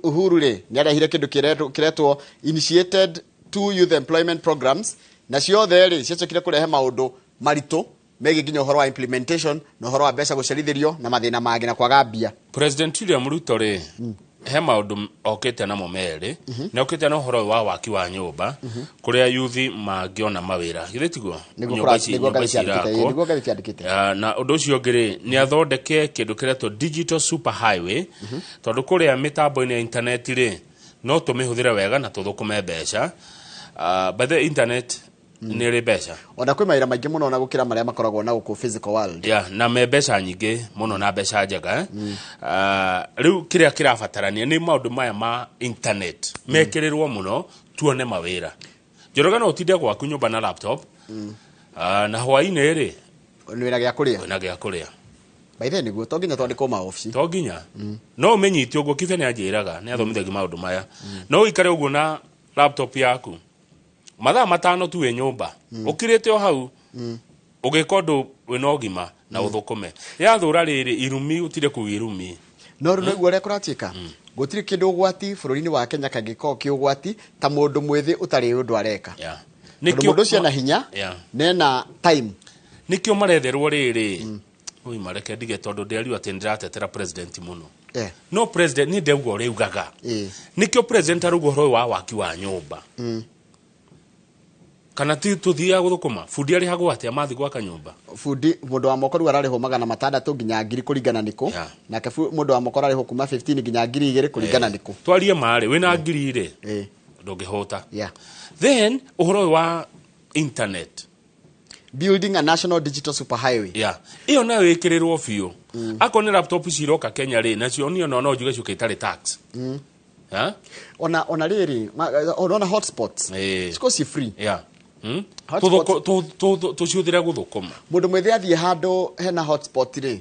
Uhuru rĩ, nĩ arehire kĩndũ kĩretwo initiated two youth employment programs, na ciothe rĩ ciacokire kũrehe maũndũ maritũ megiĩ nginya ũhoro wa implementation na ũhoro wa mbeca gũcerithĩrio na mathĩna mangĩ na kwaga mbia. President William Ruto rĩ, he maũndũ okĩte namo merĩ. Nĩ okĩte na ũhoro wa waki wa nyũmba kũrĩa yuthi mangĩona mawĩra, githĩ tiguo? Nĩguo. Nyũmba ici Nĩguo nyũmba ngathĩti ici yandĩkĩte, irakwo. Nĩguo ngathĩti yandĩkĩte. Ah, na ũndũ ũcio ũngĩ rĩ, nĩ athondeke kĩndũ kĩretwo digital super highway, tondũ kũrĩa mĩtambo-inĩ ya intaneti rĩ, no tũmĩhũthĩre wega na tũthũkũme mbeca. Ah, by the internet nĩ ĩrĩ mbeca. Ona kwĩ mawĩra maingĩ mũno na gũkĩra marĩa makoragwo na gũkũ physical world. Yeah, na me mbeca nyingĩ mũno na mbeca njega, eh? Ah, rĩu kĩrĩa kĩrabatarania nĩ maũndũ maya ma internet mekĩrĩrwo mũno tuone mawĩra. Njoroge, no ũtinde gwaku nyũmba na laptop. Ah, na hwaĩ-inĩ rĩ, nĩ wĩna gĩa kũrĩa. Wĩna gĩa kũrĩa. By the way nĩguo to nginya twandĩkwo maobici. To nginya no ũmĩnyite ũguo. Kibe nĩ anjĩraga nĩ athomithagia maũndũ maya. No ũikare ũguo na laptop yaku mathaa 5 tu wĩ nyũmba, ũkirĩte o hau ũgĩka ũndũ wĩna ũgima na ũthũkũme yathũra rĩrĩ irumi ũtire kuu irumi. No rĩu nĩguo ũrĩa kũratuĩka gũtirĩ kĩndũ ũgwati bũrũri-inĩ wa Kenya kangĩkorwo kĩ ũgwati ta mũndũ mwĩthĩ ũtarĩ ũndũ areka. Tondũ mũndũ ũcio ena hinya nena time. Nĩkĩo maretherwo rĩrĩ oi mareke ndige tondũ ndĩariũ atĩ nĩndĩratetera president mũno. No president niĩ ndauga ũrĩa ugaga. Nĩkĩo president arauga ũhoro ũyũ wa waki wa nyũmba. Kana ti tuthiaga gũthũkũma bundi arĩhagwo atĩa mathi gwaka nyũmba? Bundi mũndũ wa moko rĩu ararĩhwo 600 nginya 1000 kũringana nĩkũ. Nake mũndũ wa moko ararĩhwo kuma 15 nginya 2000 kũringana nĩkũ. Twarie marĩ wĩna 1000 rĩ ndũngĩhũta. Then ũhoro ũyũ wa internet, building a national digital superhighway. Iyo nayo ĩkĩrĩrwo biũ. Akorwo nĩ laptop ciroka Kenya rĩ, nacio niĩ ona no njuge ciũke itarĩ tax. Ona rĩrĩ ona hotspots cikorwo ci free. Tũciũthĩre gũthũkũma. Mũndũ mwĩthĩ athiĩ handũ hena hotspot rĩ,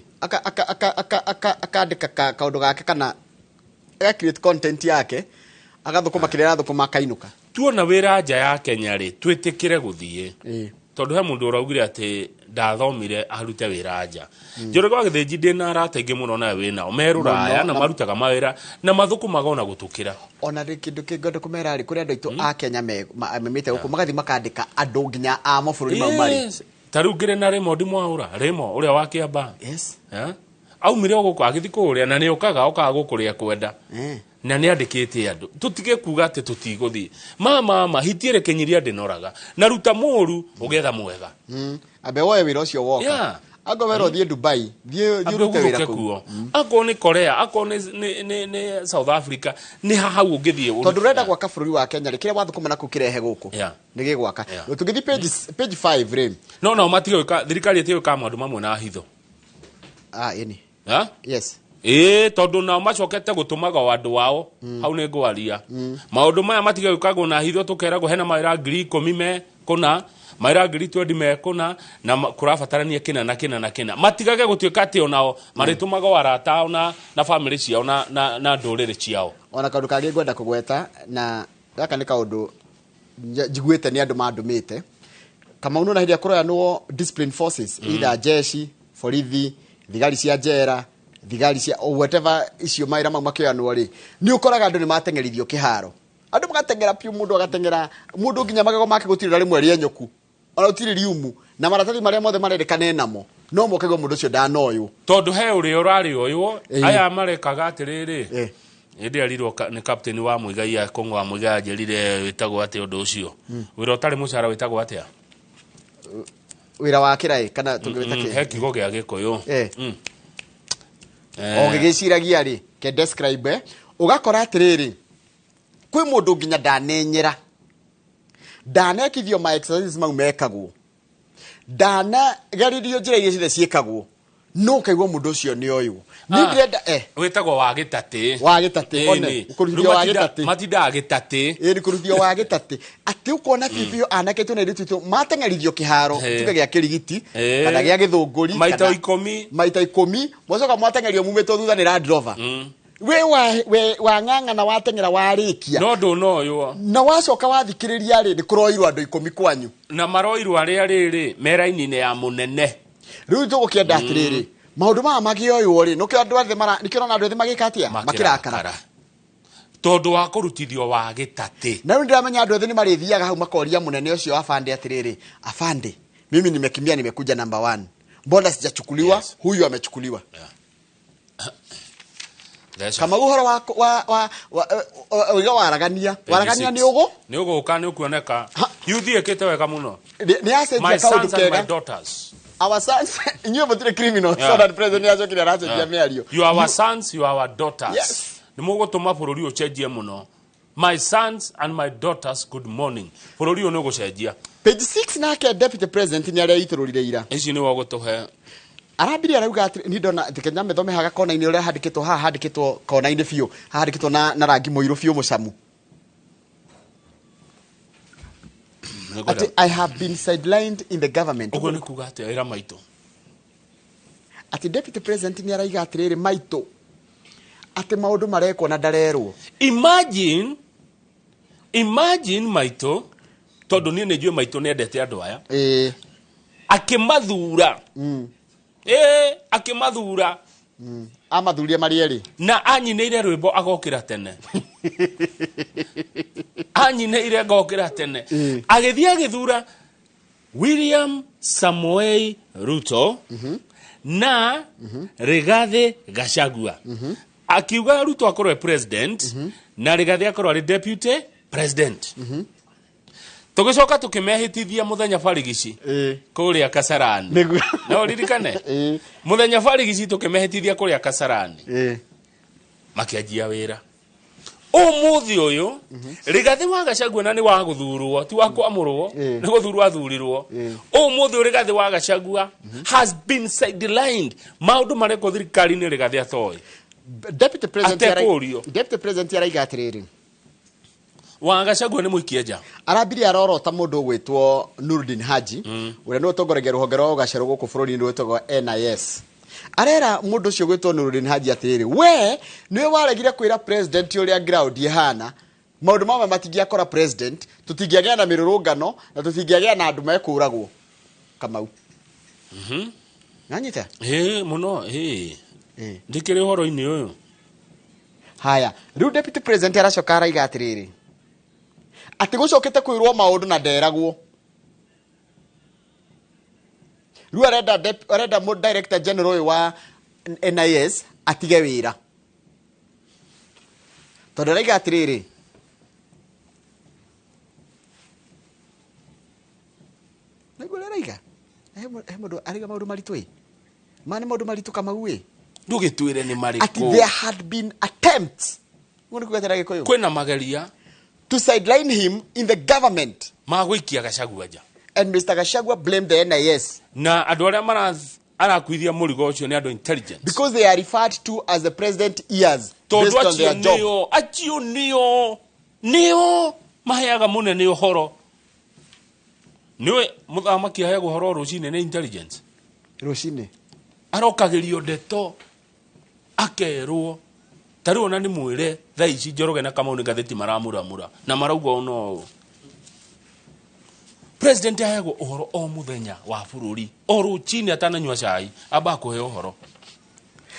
akandĩka kaũndũ gake kana aga create content yake, agathũkũma kĩrĩa arathũkũma akainũka. Tuona wĩra nja ya Kenya rĩ, twĩtĩkĩre gũthiĩ. Tondũ he mũndũ ũraugire atĩ ndathomire arute wĩra nja. Njoroge wa Gĩthĩnji ndĩna arata aingĩ mũno nawe wĩnao me Rũraya na marutaga mawĩra na mathũkũmaga ona gũtũkĩra. Ona rĩ kĩndũ kĩngĩ kũmera rĩ, kũrĩ andũ aitũ a Kenya memĩte gũkũ magathiĩ makandĩka andũ nginya a mabũrũri mau marĩ. Ta rĩu ngĩrĩ na Raymond Mwaũra, Raymond ũrĩa wa Kĩambaa. Aumire o gũkũ agĩthiĩ kũrĩa na nĩ okaga okaga gũkũ rĩa kwenda. Na nĩ andĩkĩte andũ tũtige kuga atĩ tũtigũthiĩ. Mama hitiere kĩnyiria ndĩnoraga na ruta mũru ũgetha mwega. Ambe woe wĩra ũcio woka. Ango wera ũthiĩ Dubai, thiĩ ũrute wĩra kũu. Akorwo nĩ Korea, akorwo nĩ South Africa, nĩ hau ũngĩthiĩ. Tondũ ũrenda gwaka bũrũri wa Kenya rĩ, kĩrĩa wathũkũma naku kĩrehe gũkũ. Nĩ gĩgwaka. Tũngĩthiĩ page 5 rĩ. No matige gwĩka, thirikari ĩtige gwĩka maũndũ mamwe na hitho. Ĩni. Yes. Tondũ nao macokete gũtũmaga o andũ ao hau nĩ ngwaria. Maũndũ maya matige gwĩkagwo na hitho, tũkeragwo hena mawĩra 10,000 me kũna, mawĩra 20,000 me kũna, na kũrabatarania kĩna na kĩna na kĩna. Matigage gũtuĩka atĩ onao marĩtũmaga o arata ao na bamĩrĩ ciao na ndũrĩrĩ ciao. Ona kaũndũ kangĩ ngwenda kũgweta, na gaka nĩ kaũndũ njiguĩte nĩ andũ mandũmĩte. Kamau nĩ hĩndĩ ĩrĩa kũroyanwo discipline forces, either jeshi, borithi, thigari cia njera, thigari cia whatever icio mawĩra mau makĩoyanwo rĩ, nĩ ũkoraga andũ nĩ mateng'erithio kĩharo. Andũ magateng'era piũ, mũndũ agateng'era, mũndũ nginya magego make gũtirĩ na rĩmwe rĩenyũku, ona gũtirĩ riumu, na maratathi marĩa mothe marendekana namo, no moke mũndũ ũcio ndanoywo. Tondũ he ũrĩa ũrarĩ oywo, aya marekaga atĩrĩrĩ, hĩndĩ ĩrĩa nĩ captain wa Muigai ya Kong'o wa Muigai anjĩrire wĩtagwo atĩa ũndũ ũcio. Wĩra ũtarĩ mũcara wĩtagwo atĩa? Wĩra wa kĩraĩ kana tũngĩwĩta kĩ? He kiugo gĩa Gĩkũyũ. O gĩgĩciragia rĩ, ke describe, ũgakora atĩrĩrĩ, kwĩ mũndũ nginya ndanenyera, ndanekithio ma exercises mau mekagwo, ndanageririo njĩra iria ciothe ciĩkagwo, no ũkaigua mũndũ ũcio nĩ ũyũ. Niĩ ndĩrenda wĩtagwo wa gĩtatĩ. Wa gĩtatĩ, one, kũrutithio wa gĩtatĩ. Matindaga gĩtatĩ. Ĩĩ, kũrutithio wa gĩtatĩ. Atĩ ũkona biũ anake aitũ na airĩtu aitũ mateng'erithio kĩharo, tuge gĩa kĩrigiti, kana gĩa gĩthũngũri, Maita 10. Maita 10, mwacoka mwateng'erio mumĩtwo thutha nĩ Land Rover. We wang'ang'ana wateng'era warĩkia. No ndũnoywo. Na wacoka wathikĩrĩria rĩ, nĩ kũroirwo andũ 10 kwanyu. Na maroirwo arĩa rĩrĩ me raini-inĩ ya mũnene. Rĩu tũgũkĩenda atĩrĩrĩ, maũndũ maya makĩoywo rĩ, nĩkĩo andũ othe mara, nĩkĩo ũrona andũ othe magĩka atĩa? Makĩrakara. Tondũ wa kũrutithio wa gĩtatĩ. Na rĩu ndĩramenya andũ othe nĩ marĩthiaga hau makoria mũnene ũcio wa afande atĩrĩrĩ, afande, mimi nimekimbia nimekuja number 1. Mbona sijachukuliwa? Huyu amechukuliwa. Kama ũhoro wa ũiga waragania. Waragania nĩ ũgũ? Nĩ ũgũka, nĩ ũkuoneka. Youth ĩkĩte wega mũno. Nĩ acenjia kaũndũ kega. My sons and my daughters. Our sons, inyuĩ mũtirĩ criminals, so that president nĩ acokire aracenjia mĩario. You are our sons, you are our daughters. Nĩ mũgũtũma bũrũri ũcenjie mũno. My sons and my daughters, good morning. Bũrũri ũyũ nĩ ũgũcenjia. Page 6 nake deputy president nĩ areitũrũrire ira. Ici nĩ wagũtũhe. Arambirie arauga atĩ ni ndona atĩ Kenya methome haga kona-inĩ ũrĩa handĩkĩtwo haha, handĩkĩtwo kona-inĩ biũ, haha handĩkĩtwo na rangi mũirũ biũ mũcamu. Atĩ I have been sidelined in the government. Ũguo nĩ kuga atĩ ĩra maitũ. Atĩ deputy president nĩ araiga atĩrĩrĩ maitũ atĩ maũndũ marekwo na ndarerwo. Imagine, imagine maitũ, tondũ niĩ nĩ njũĩ maitũ nĩ endete andũ aya. Akĩmathura. Akĩmathura. Amathurie marĩ erĩ. Na anyinĩire rwĩmbo agokĩra tene. Anyinĩire ngokĩra tene. Agĩthiĩ agĩthura William Samoei Ruto na Rigathi Gachagua. Akiuga Ruto akorwo e president na Rigathi akorwo arĩ deputy president. Tũgĩcoka tũkĩmehĩtithia mũthenya barigici kũrĩa Kasarani. No ũririkane? Mũthenya barigici tũkĩmehĩtithia kũrĩa Kasarani. Makĩanjia wĩra. Ũmũthĩ ũyũ Rigathi wa Gachagua na nĩ wa gũthurwo, ti wa kwamũrwo, nĩ gũthurwo athurirwo. Ũmũthĩ ũyũ Rigathi wa Gachagua has been sidelined. Maũndũ marekwo thirikari-inĩ Rigathi atoĩ. Deputy president Atekũũrio. Deputy president araiga atĩrĩrĩ. Wa Gachagua nĩ mũikie nja. Arambirie arorota mũndũ ũgwĩtwo Nurdin Haji, ũrĩa nĩwe ũtongoragia rũhonge rwa ũgacerũ gũkũ bũrũri-inĩ rwĩtagwo NIS. Arera mũndũ ũcio ũgwĩtwo Nurdin Haji atĩrĩrĩ, we nĩwe waregire kwĩra president ũrĩa ground ĩhana, maũndũ mamwe matingĩakora president, tũtingĩagĩa na mĩrũrũngano na tũtingĩagĩa na andũ mekũragwo. Kamau. Nanyita? Ĩĩ mũno, ĩĩ. Ndĩkĩrĩ ũhoro-inĩ ũyũ. Haya, rĩu deputy president aracoka araiga atĩrĩrĩ, atĩ gũcokete kwĩrwo maũndũ na nderagwo. Rĩu arenda arenda mũ director general ũyũ wa NIS atige wĩra. Tondũ araiga atĩrĩrĩ, nĩguo ũrĩa araiga? He mũndũ araiga maũndũ maritũ ĩ? Ma nĩ maũndũ maritũ Kamau ĩ? Ndũgĩtwĩre nĩ marĩkũ. Atĩ there had been attempts. Ũguo nĩ kuga atĩ na Gĩkũyũ? Kwĩna mageria. To sideline him in the government. Ma gũikia Gachagua nja. And Mr. Gachagua blamed the NIS. Na andũ arĩa arakuithia mũrigo ũcio nĩ andũ intelligent. Because they are referred to as the president ears Tondũ based on acio their job. nĩo, acio nĩo, nĩo maheaga mũnene ũhoro. Nĩũĩ mũthamaki aheagwo ũhoro rũcinĩ nĩ intelligence. Rũcinĩ. Arokagĩrio ndeto akerwo ta rĩu ona nĩ mwĩre thaa ici Njoroge na Kamau nĩ ngathĩti maramuramura na marauga ũũ no ũũ. President aheagwo ũhoro o mũthenya wa bũrũri o rũcinĩ atananyua cai amba kũheo ũhoro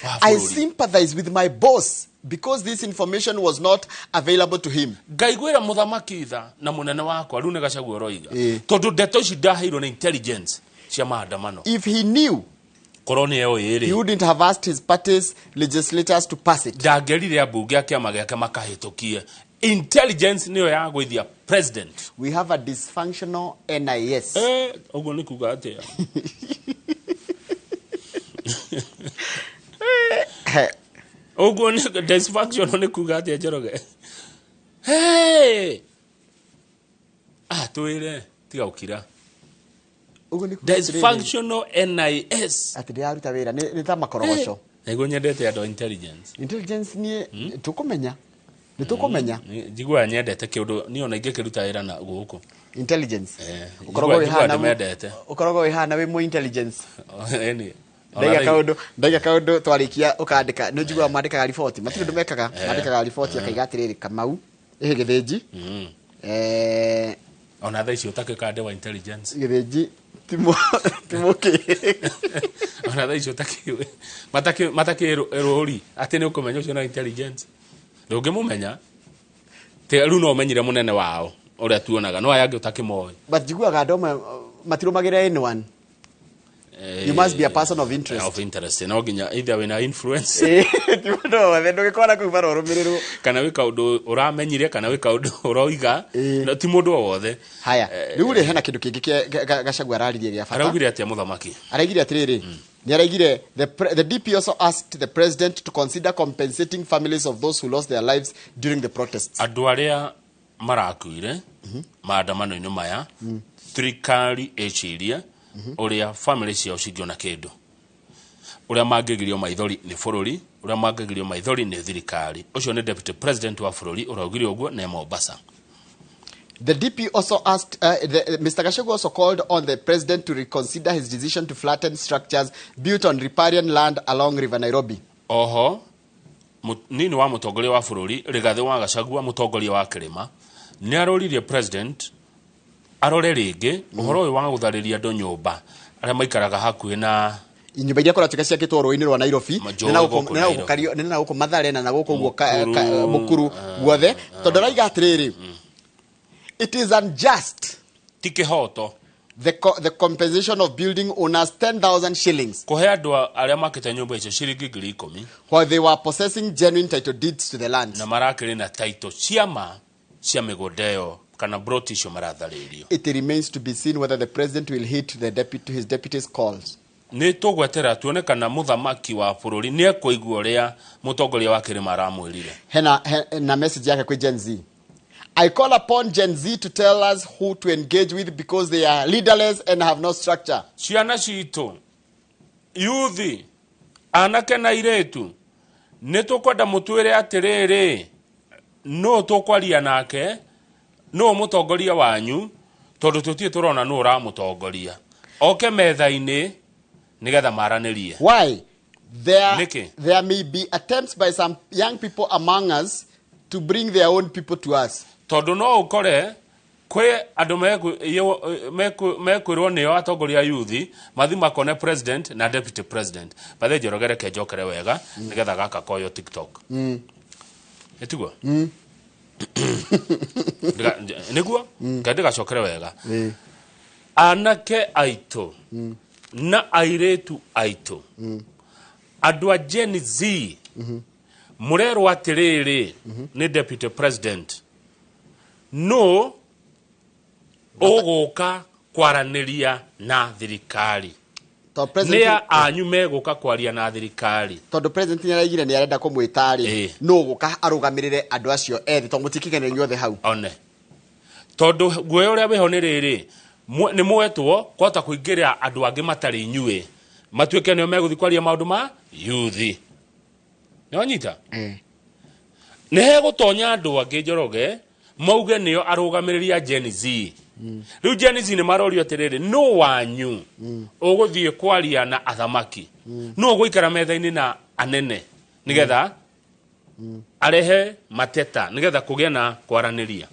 wa I bũrũri. sympathize with my boss because this information was not available to him. Ngaiguĩra mũthamaki tha na mũnene wakwa rĩu nĩ Gachagua ũroiga. Tondũ ndeto ici ndaheirwo nĩ intelligence cia maandamano. If he knew, Korwo nĩ eoĩ rĩ, he wouldn't have asked his party's legislators to pass it. Ndangĩerire ambunge a kĩama gĩake makahĩtũkie. Intelligence nĩyo ya gwĩthia president. We have a dysfunctional NIS. Ũguo nĩ kuga atĩa? Ũguo nĩ dysfunctional nĩ kuga atĩa Njoroge? Hey! Twĩre, tiga gũkira. Ũguo nĩ kuga atĩrĩrĩ. Dysfunctional NIS. Atĩ ndĩraruta wĩra, nĩ ta makorogoco. Nĩguo nyendete andũ a intelligence. Intelligence niĩ tũkũmenya. Nĩ tũkũmenya. Njiguaga nyendete kĩũndũ, niĩ ona ingĩkĩruta wĩra na gũkũ. Intelligence. Ũkoragwo wĩ hana ndĩmendete. Ũkoragwo wĩ hana wĩ mũ intelligence. Ĩni. Ndaiga kaũndũ, ndaiga kaũndũ twarĩkia ũkandĩka, nĩ njiguaga mandĩkaga riboti, matirĩ ũndũ mekaga, mandĩkaga riboti akaiga atĩrĩrĩ Kamau, ĩhĩ Gĩthĩnji. Ona thaa ici ũtakĩka wa intelligence. Gĩthĩnji ti mũkĩ. Ona thaa ici ũtakĩ matakĩ rũri atĩ nĩ ũkũmenya ũcio na intelligence. Ndũngĩmũmenya. Tiga rĩu no ũmenyire mũnene wao ũrĩa tuonaga, no aya angĩ ũtakĩmoĩ. But njiguaga andũ amwe matirũmagĩrĩra anyone. You must be a person of interest. Of interest. No nginya either wĩna influence. Ti mũndũ wothe ndũgĩkora kũu bara ũrũmĩrĩrwo. Kana wĩ kaũndũ ũramenyire, kana wĩ kaũndũ ũroiga. No, ti mũndũ o wothe. Haya, rĩu rĩ hena kĩndũ kĩngĩ Gachagua araririe gĩa bata. Araugire atĩa mũthamaki? Araugire atĩrĩrĩ, nĩ araugire the DP also asked the president to consider compensating families of those who lost their lives during the protests. Andũ arĩa marakuire maandamano-inĩ maya, thirikari ĩcirie ũrĩa family ciao cingĩona kĩndũ, ũrĩa mangĩgirio maithori nĩ bũrũri, ũrĩa mangĩgirio maithori nĩ thirikari. Ũcio nĩ deputy president wa bũrũri ũraugire ũguo na e Mombasa. The DP also asked, Mr. Gachagua also called on the president to reconsider his decision to flatten structures built on riparian land along River Nairobi. Oho nini wa mũtongoria wa bũrũri Rigathĩ wa Gachagua, mũtongoria wa kĩrĩma, nĩ aroririe president arore rĩngĩ ũhoro ũyũ wa gũtharĩria andũ nyũmba arĩa maikaraga hakuhĩ na nyũmba iria kũratuĩka ciakĩtwo rũĩ-inĩ rwa Nairobi, Majũĩ nĩ na gũkũ gũkũ nĩ na gũkũ Nairobi. Kario- nĩ na gũkũ Mathare na na gũkũ guo Mukuru, Mukuru guothe, tondũ araiga atĩrĩrĩ, it is unjust, ti kĩhoto, the compensation of building owners 10,000 shillings kũhe andũ arĩa makĩte nyũmba icio ciringi 10,000 while they were possessing genuine title deeds to the land. Na marakĩrĩ na title ciama cia mĩgũnda ĩyo kana broti icio maratharĩrio. It remains to be seen whether the president will heed to his deputy's calls. Nĩ tũgwetera tuone kana mũthamaki wa bũrũri nĩ ekũigua ũrĩa mũtongoria wa kĩrĩma aramwĩrire. Hena na message yake kwĩ Gen Z: "I call upon Gen Z to tell us who to engage with because they are leaderless and have no structure." Ciana citũ, yuthi, anake na airĩtu, nĩ tũkwenda mũtwĩre atĩrĩrĩ, nũ tũkwaria nake, nũ mũtongoria wanyu, tondũ tũtirĩ tũrona nũ ũramũtongoria oke metha-inĩ nĩgetha maranĩrie. Why? There, Nĩkĩ? There may be attempts by some young people among us to bring their own people to us. Tondũ no ũkore kwĩ andũ mekwĩrwo nĩo atongoria a yuthi mathi makone president na deputy president bathe. Njoroge, reke njokere wega nĩgetha gaka koyo TikTok. Ĩtiguo? Nĩguo ngai ndĩgacokere wega. Anake aitũ na airĩtu aitũ, andũ a Gen Z, mũrerwo atĩrĩrĩ nĩ deputy president, no ũgũka kwaranĩria na thirikari? Tondũ president- Nĩ a anyu megũka kwaria na thirikari? Tondũ president nĩ araigire nĩ arenda kũmwĩta rĩ, nũ ũgũka arũgamĩrĩre andũ acio ethĩ, tondũ mũtikiganĩre inyuothe hau? One tondũ guoya ũrĩa wĩho nĩ rĩrĩ, nĩ mwetwo kwata kũingĩra andũ angĩ matarĩ inyuĩ matuĩke nĩo megũthiĩ kwaria maũndũ ma yuthi. Nĩwanyita? Nĩ hegũtonya andũ angĩ, Njoroge, mauge nĩo arũgamĩrĩri a Gen Z. Rĩu Gen Z nĩ marorio atĩrĩrĩ, nũ wanyu ũgũthiĩ kwaria na athamaki, nũ ũgũikara metha-inĩ na anene nĩgetha arehe mateta nĩgetha kũgĩe na kwaranĩria?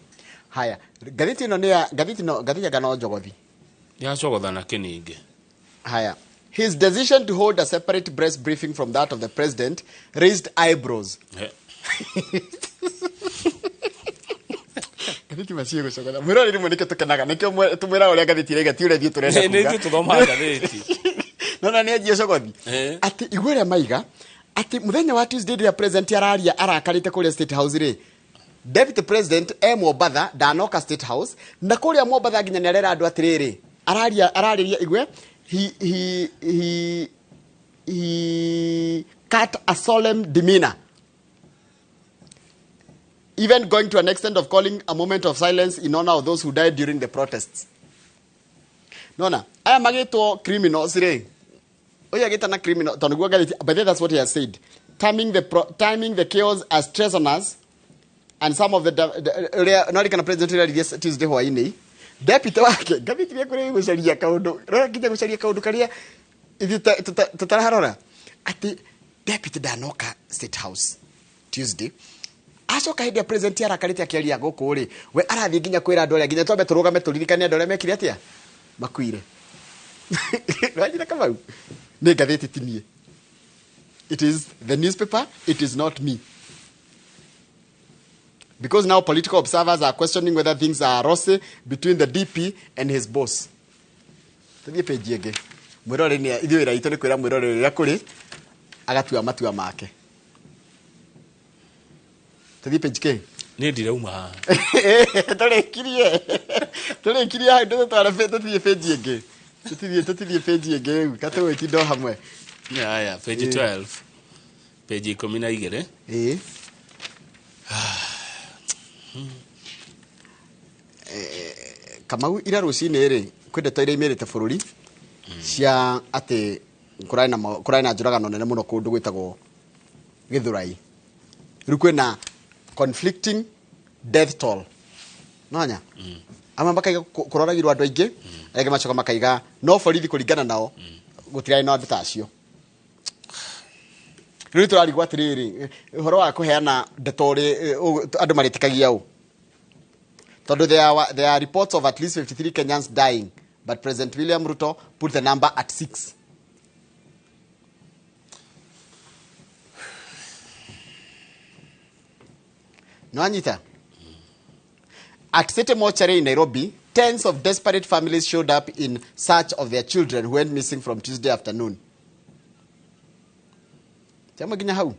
Haya, ngathĩti ĩno nĩ ya ngathĩti ĩno, ngathĩti anga no njogothi. Yacogothana kĩningĩ. Haya. His decision to hold a separate press briefing from that of the president raised eyebrows. Ngathĩti maciĩ gũcogotha mwĩroreri rĩmwe, nĩkĩo tũkenaga, nĩkĩo tũmwĩraga ũrĩa ngathĩti ĩraiga, ti ũrĩa ithuĩ tũrenda Nĩ kuga. ithuĩ tũthomaga ngathĩti. No na nĩ anjia cogothi atĩ igua ũrĩa maiga atĩ mũthenya wa Tuesday rĩrĩa president araria arakarĩte kũrĩa State House rĩ, deputy president e Mombatha, ndanoka State House, na kũrĩa Mombatha nginya nĩ arera andũ atĩrĩrĩ, araria ararĩria igwe, he cut a solemn demeanor, even going to an extent of calling a moment of silence in honor of those who died during the protests. Nona aya magĩtwo criminals rĩ, ũyũ agĩtana criminal tondũ nĩguo ngathĩti, but then that's what he has said, terming the chaos as treasonous and some of the ũrĩa no rikana president ũrĩa aririe Tuesday hwaĩ-inĩ, deputy wake, ngathĩti rĩa kũrĩa gũcaria kaũndũ rora nginya gũcaria kaũndũ karĩa ithuĩ tũtaraharora atĩ deputy ndanoka State House Tuesday, acoka hĩndĩ ya president arakarĩte akĩaria gũkũ rĩ, we arathiĩ nginya kwĩra andũ arĩa nginya twambe tũrũgame tũririkane andũ arĩa mekire atĩa, makuire. Wanyita Kamau, nĩ ngathĩti, ti niĩ. It is the newspaper, it is not me, because now political observers are questioning whether things are rosy between the DP and his boss. Tũthiĩ page ĩngĩ. Mwĩroreri nĩ ithuĩ, wĩra witũ nĩ kwĩra mwĩroreri ũrĩa kũrĩ, agatua matua make. Tũthiĩ page k. Niĩ ndirauma haha. Tũrĩkirie hau, ndũtũtware, tũthiĩ page ĩngĩ, tũthiĩ page ĩngĩ rĩu katũgwĩtinda o hamwe. Haya, page 12, page 12. Ĩĩ. Kamau, ira rũcinĩ rĩ, kwĩ ndeto iria imĩrĩte bũrũri cia atĩ kũrarĩ na njũragano nene mũno kũndũ gwĩtagwo Gĩthũrai. Rĩu kwĩna conflicting death toll. Nonya amwe makaiga kũroragirwo andũ aingĩ, arĩa angĩ macoka makaiga no borithi kũringana nao gũtirarĩ na andũ ta acio. Rĩu tũrarigwo atĩrĩrĩ, ũhoro wa kũheana ndeto rĩ, andũ marĩtĩkagia ũ? Tondũ there are reports of at least 53 Kenyans dying, but President William Ruto put the number at 6. Nwanyita? At City Mortuary in Nairobi, tens of desperate families showed up in search of their children who went missing from Tuesday afternoon. Chama ginya hau.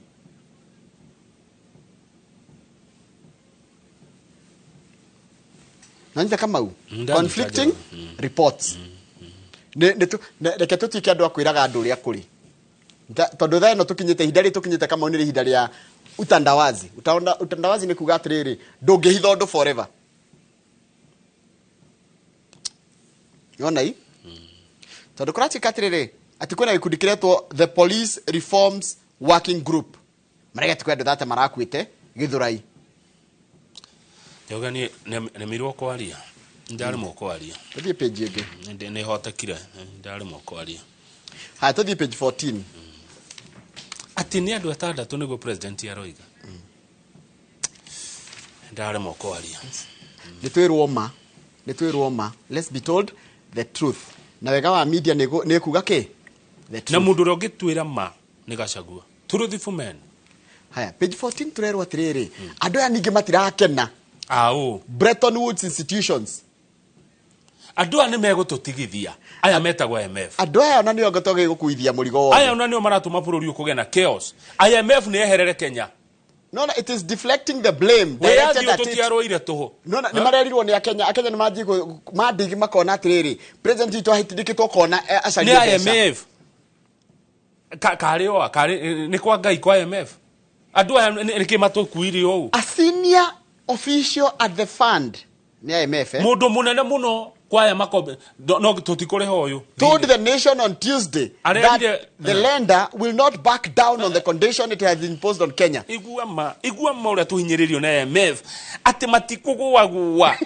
Nanyita Kamau. Conflicting reports. Reke tũtuĩke andũ a kwĩraga andũ ũrĩa kũrĩ. Tondũ thaa ĩno tũkinyĩte, ihinda rĩrĩ tũkinyĩte Kamau nĩ ihinda rĩa utandawazi. Utandawazi nĩ kuga atĩrĩrĩ, ndũngĩhitha ũndũ forever. Nĩwona i? Tondũ kũratuĩka atĩrĩrĩ, atĩ kwĩna gĩkundi kĩretwo The Police Reforms Working Group. Maraiga atĩ kwĩ andũ thate marakuĩte Gĩthũrai. Njoga niĩ nemirwo kwaria. Ndaremwo kwaria. Tũthiĩ page ĩngĩ. Nĩhotekire, ndaremwo kwaria. Haya, tũthiĩ page 14. Atĩ nĩ andũ atandatũ nĩguo president aroiga. Ndaremwo kwaria. Nĩ twĩrwo ma. Nĩ twĩrwo ma. Let's be told the truth. Na wega wa media nĩ kuga kĩ? The truth. Na mũndũ ũrĩa ũngĩtwĩra ma nĩ Gachagua. Truthful men. Haya, page 14 tũrerwo atĩrĩrĩ, andũ aya ningĩ matirakena. Aũ. Bretton Woods institutions. Andũ aya nĩ megũtũtigithia. Aya metagwo IMF. Andũ aya ona nĩo ngotogĩ gũkuithia mũrigo wothe. Aya ona nĩo maratũma bũrũri ũkũgĩa na chaos. IMF nĩ yeherere Kenya. No, no, it is deflecting the blame. Directed at it. Tũtiarũire tũhũ. No, no, nĩ marerirwo nĩ Akenya. Akenya nĩ manjie mandigi makona atĩrĩrĩ, president witũ ahĩtindĩkĩtwo kona acarie Nĩ mbeca. IMF. Karĩ oa, karĩ nĩ kwa Ngai kwa IMF. Andũ aya nĩkĩ matũkuire ũũ? A senior official at the fund nĩ IMF, eh? Mũndũ mũnene mũno kwa aya makombe no tũtikũrĩha ũyũ. Told the nation on Tuesday that the lender will not back down on the condition it has imposed on Kenya. Igua ma ũrĩa tũhinyĩrĩirio na IMF atĩ matikũgũagũa.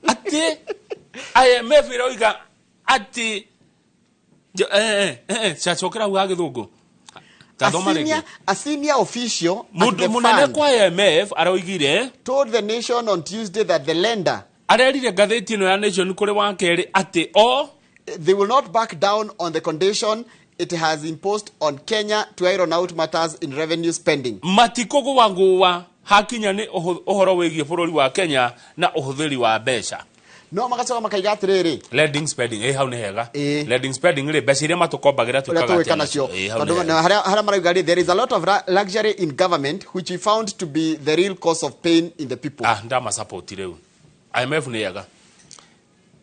Atĩ IMF ĩroiga atĩ cacokera hau ha gĩthũngũ. A senior official at the mũnene fund kwa IMF aroigire told the nation on Tuesday that the lender arerire ngathĩti ĩno ya Nation kũrĩ wa kerĩ atĩ o they will not back down on the condition it has imposed on Kenya to iron out matters in revenue spending. Matikũgũagũa hakinya nĩ ũhoro wĩgiĩ bũrũri wa Kenya na ũhũthĩri wa mbeca. No magacoka makaiga atĩrĩrĩ, lending spending hau nĩ hega. Lending spending rĩ, mbeca iria matũkombagĩra ũrĩa tũgwĩka nacio. Tondũ harĩa marauga rĩ, there is a lot of luxury in government which we found to be the real cause of pain in the people. Ndamasupport rĩu. IMF nĩ yega.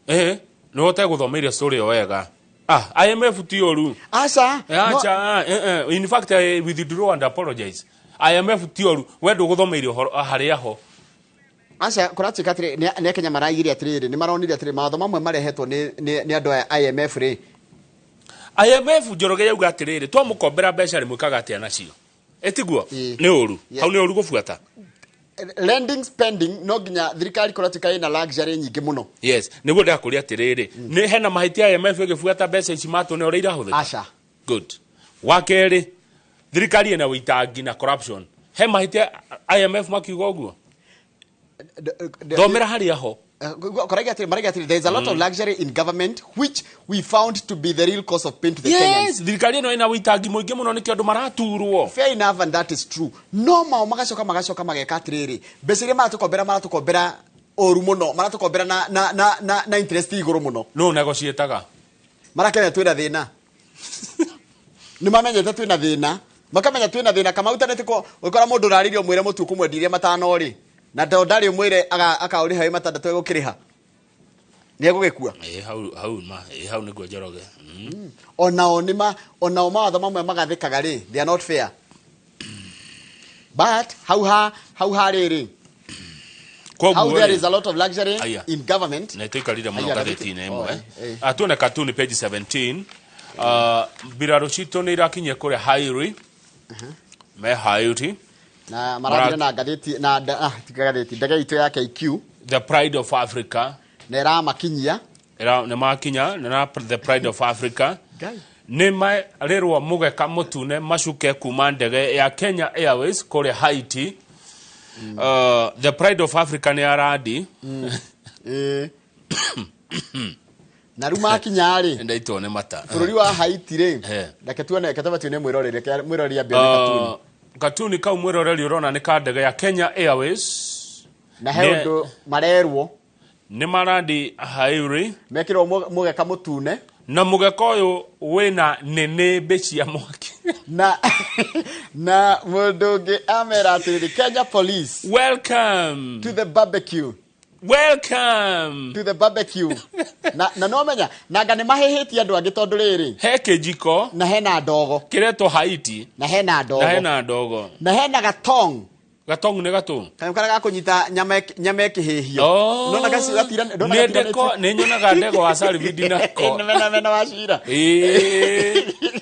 Nĩ ũhote gũthoma story ĩyo wega. IMF ti ũru. Aca. Aca. In fact, I withdraw and apologize. IMF ti ũru. We ndũgũthomeire ũhoro harĩa ho. Aca, kũratuĩka atĩrĩ, nĩ Akenya maraigire atĩrĩrĩ, nĩ maronire atĩrĩ, mawatho mamwe marehetwo nĩ andũ aya IMF rĩ. IMF Njoroge yauga atĩrĩrĩ, twamũkombera mbeca rĩ, mwĩkaga atĩa nacio? Ĩtiguo? Nĩ ũru. Hau nĩ ũru gũbuata. Lending spending no nginya thirikari kũratuĩka ĩna luxury nyingĩ mũno. Yes, nĩguo ndakũria atĩrĩrĩ, nĩ hena mahĩtia IMF ĩgĩbuata mbeca ici matũ nĩ ũrĩa irahũthĩka? Aca. Good. Wa kerĩ, thirikari ĩna ũitangi na corruption. He mahĩtia IMF makiuga ũguo? Thomera harĩa ho. Maraiga atĩrĩ, there is a lot of luxury in government which we found to be the real cause of pain to the Kenyans. Yes, thirikari ĩno ĩna ũitangi mũingĩ mũno nĩkĩo andũ maraturwo. Fair enough, and that is true. No mao magacoka mageka atĩrĩrĩ, mbeca iria maratũkombera ũru mũno, maratũkombera na interest igũrũ mũno. No negotiataga. Marakenya twĩna thĩna. Nĩ mamenyete twĩna thĩna. Makamenya twĩna thĩna Kamau ta nĩtĩko ũkora mũndũ ũrarĩrio mwĩre mũtu ũkũmwendirie matano rĩ. Na to ndarĩ mwĩre akaũrĩha wĩ matandatũ egũkĩrĩha. Nĩ egũgĩkua. Hau ma, hau nĩguo Njoroge. Onao nĩ onao mawatho mamwe magathĩkaga rĩ, they are not fair. But hau ha rĩrĩ. How there is a lot of luxury in government. Na tũikarire mũno ngathĩti-inĩ ĩmwe. Tuone cartoon page 17. Mbirarũ citũ nĩ irakinyia kũrĩa Hairi. Me Hairi. Na marathire na ngathĩti na ngathĩti ndege itũ ya KQ The Pride of Africa na ĩramakinyia nĩ makinya na The Pride of Africa nĩ marĩrwo mũgeka mũtune macuke kuma ndege ya Kenya Airways kũrĩa Haiti. The Pride of Africa nĩ arandi. Na rĩu makinya rĩ ndaitwo nĩ mata bũrũri wa Haiti rĩ, reke tuone, reke twambe tuone mwĩroreri, reke mwĩroreri ambe one katuni. Katuni kau mwĩroreri ũrona nĩ ka ndege ya Kenya Airways na he ũndũ marerwo nĩ marandi Haiti mekĩrwo mũgeka mũtune na mũgeka ũyũ wĩna nĩnĩmbĩ cia mwaki na na mũndũ ũngĩ amera atĩrĩrĩ, Kenya Police welcome to the barbecue. Welcome to the barbecue. Na no menya nanga nĩ mahĩhĩtie andũ angĩ tondũ rĩrĩ he kĩnjiko na hena ndogo kĩretwo Haiti na hena ndogo na hena ndogo na hena gatong. Gatong nĩ gatũ kanyamũ karĩa gakũnyita nyama ĩkĩhĩhio. Ndona gatira ndona gatira nĩ nyonaga ndego wa Salvidi nako mena wa cira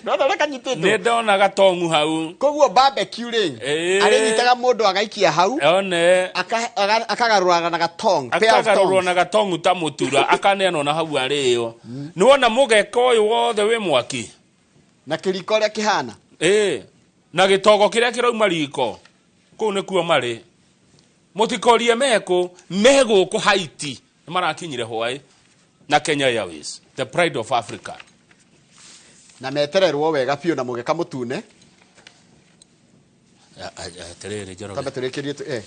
ndona ũrĩa kanyitĩtwo nĩ ndona gatongu hau. Koguo barbecue rĩ arĩnyitaga mũndũ agaikia hau one akagarũraga na gatong, akagarũrwo na gatongu ta mũtura akaneanwo na hau arĩo. Nĩ wona mũgeka ũyũ wothe wĩ mwaki na kĩriko ũrĩa kĩhana na gĩtogo kĩrĩa kĩrauma riko kũu nĩkuo marĩ. Mũtikorie mekũ megũkũ Haiti nĩ marakinyire hwaĩ na Kenya Airways The Pride of Africa na metererwo wega biũ na mũgeka mũtune. Atĩrĩrĩ Njoroge, tambe tũrĩkĩrie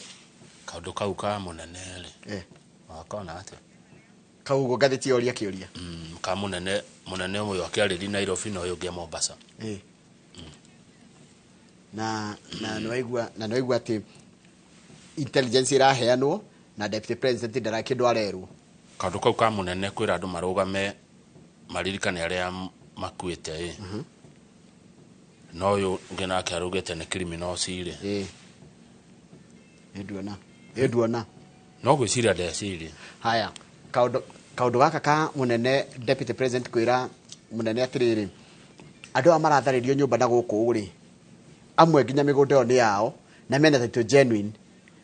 kaũndũ kau ka mũnene rĩ wakona atĩa kau ũguo ngathĩti yoria kĩũria ka mũnene mũnene ũyũ akĩarĩria Nairobi na ũyũ ũngĩ Mombasa na na nĩwaigua na nĩwaigua atĩ intelligence ĩraheanwo na deputy president ndara kĩndũ arerwo. Kaũndũ kau ka mũnene kwĩra andũ marũgame maririkane arĩa makuĩte na ũyũ ũngĩ nake arugĩte nĩ criminals rĩ nduona no gwĩciria ndeciria. Haya, kaũndũ gaka ka mũnene deputy president kwĩra mũnene atĩrĩrĩ andũ aya maratharĩrio nyũmba na gũkũ rĩ amwe nginya mĩgũnda ĩyo nĩ yao na mena title genuine.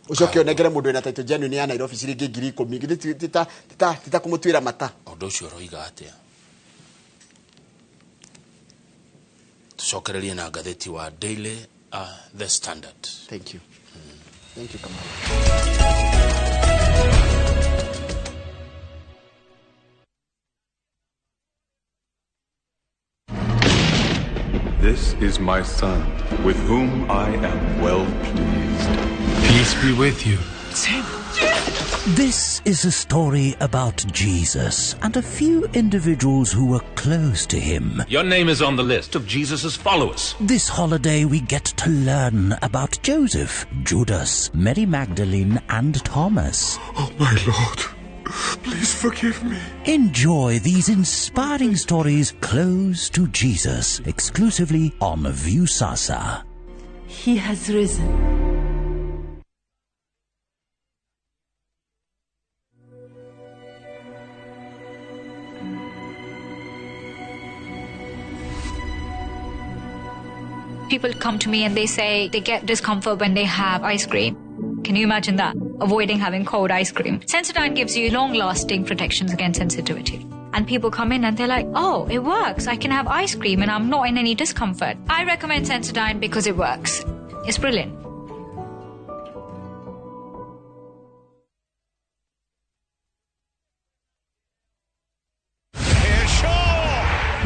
Ũcoke ũnengere mũndũ wĩna title genuine ya Nairobi ciringi 10,000 githĩ ti ta kũmũtuĩra mata. Ũndũ ũcio ũroiga atĩa? Tũcokererie na ngathĩti wa Daily The Standard. Thank you. Thank you, Kamau. This is my son, with whom I am well pleased. Peace be with you. This is a story about Jesus and a few individuals who were close to him. Your name is on the list of Jesus' followers. This holiday we get to learn about Joseph, Judas, Mary Magdalene and Thomas. Oh, my Lord. Please forgive me. Enjoy these inspiring stories close to Jesus, exclusively on Viusasa. He has risen. People come to me and they say they get discomfort when they have ice cream. Can you imagine that? Avoiding having cold ice cream. Sensodyne gives you long-lasting protections against sensitivity. And people come in and they're like, oh, it works. I can have ice cream and I'm not in any discomfort. I recommend Sensodyne because it works. It's brilliant.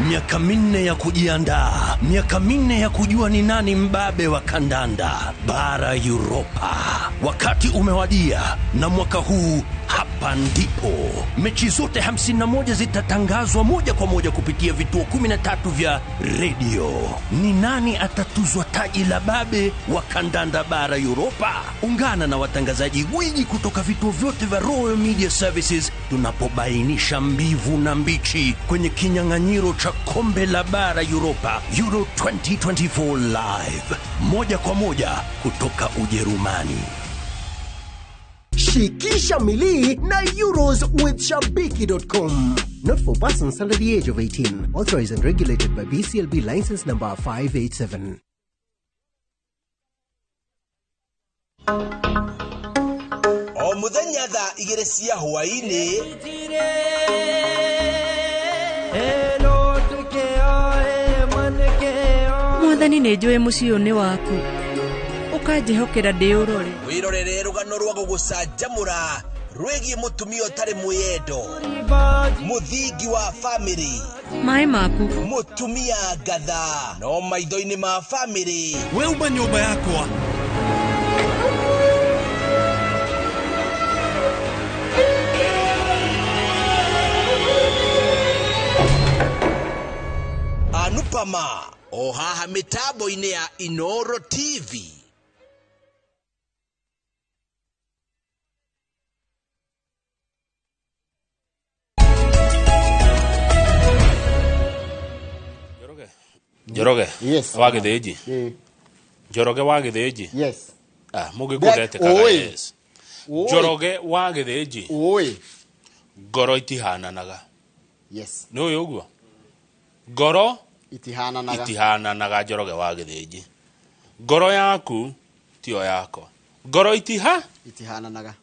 Miaka minne ya kujiandaa, miaka minne ya kujua ni nani mbabe wa kandanda bara Europa. Wakati umewadia, na mwaka huu hapa ndipo mechi zote 51 zitatangazwa moja kwa moja kupitia vituo 13 vya radio. Ni nani atatuzwa taji la babe wa kandanda bara Europa? Ungana na watangazaji gwiji kutoka vituo vyote vya Royal Media Services tunapobainisha mbivu na mbichi kwenye kinyang'anyiro cha kombe la bara Europa Euro 2024 live, moja kwa moja kutoka Ujerumani. Shikisha milii na Euros with Shabiki.com. Not for persons under the age of 18. Authorized and regulated by BCLB license number 587. O muthenya thaa 2 cia hwaĩ-inĩ. Mwathani nĩ njũĩ mũciĩ ũyũ nĩ waku, ũkanjĩhokera ndĩũrore. Wĩrorere rũgano rwa gũgũcanjamũra rwĩgiĩ mũtumia ũtarĩ mwĩyendo, mũthingi wa famĩlĩ, maĩ maku, mũtumia ngatha no maitho-inĩ ma famĩlĩ. We uma nyũmba yakwa. Anupama o haha mĩtambo-inĩ ya Inoro TV. Njoroge. Yes. Wa Gĩthĩnji. Ĩĩ. Njoroge wa Gĩthĩnji. Yes. Ah, mũgĩkũ ndetĩkaga Oi. yes. Oi. Njoroge wa Gĩthĩnji. Oi. Ngoro itihananaga. Yes. Nĩ ũĩ ũguo? Ngoro Itihananaga. Itihananaga Njoroge wa Gĩthĩnji. Ngoro yaku tiyo yakwa. Ngoro itiha Itihananaga.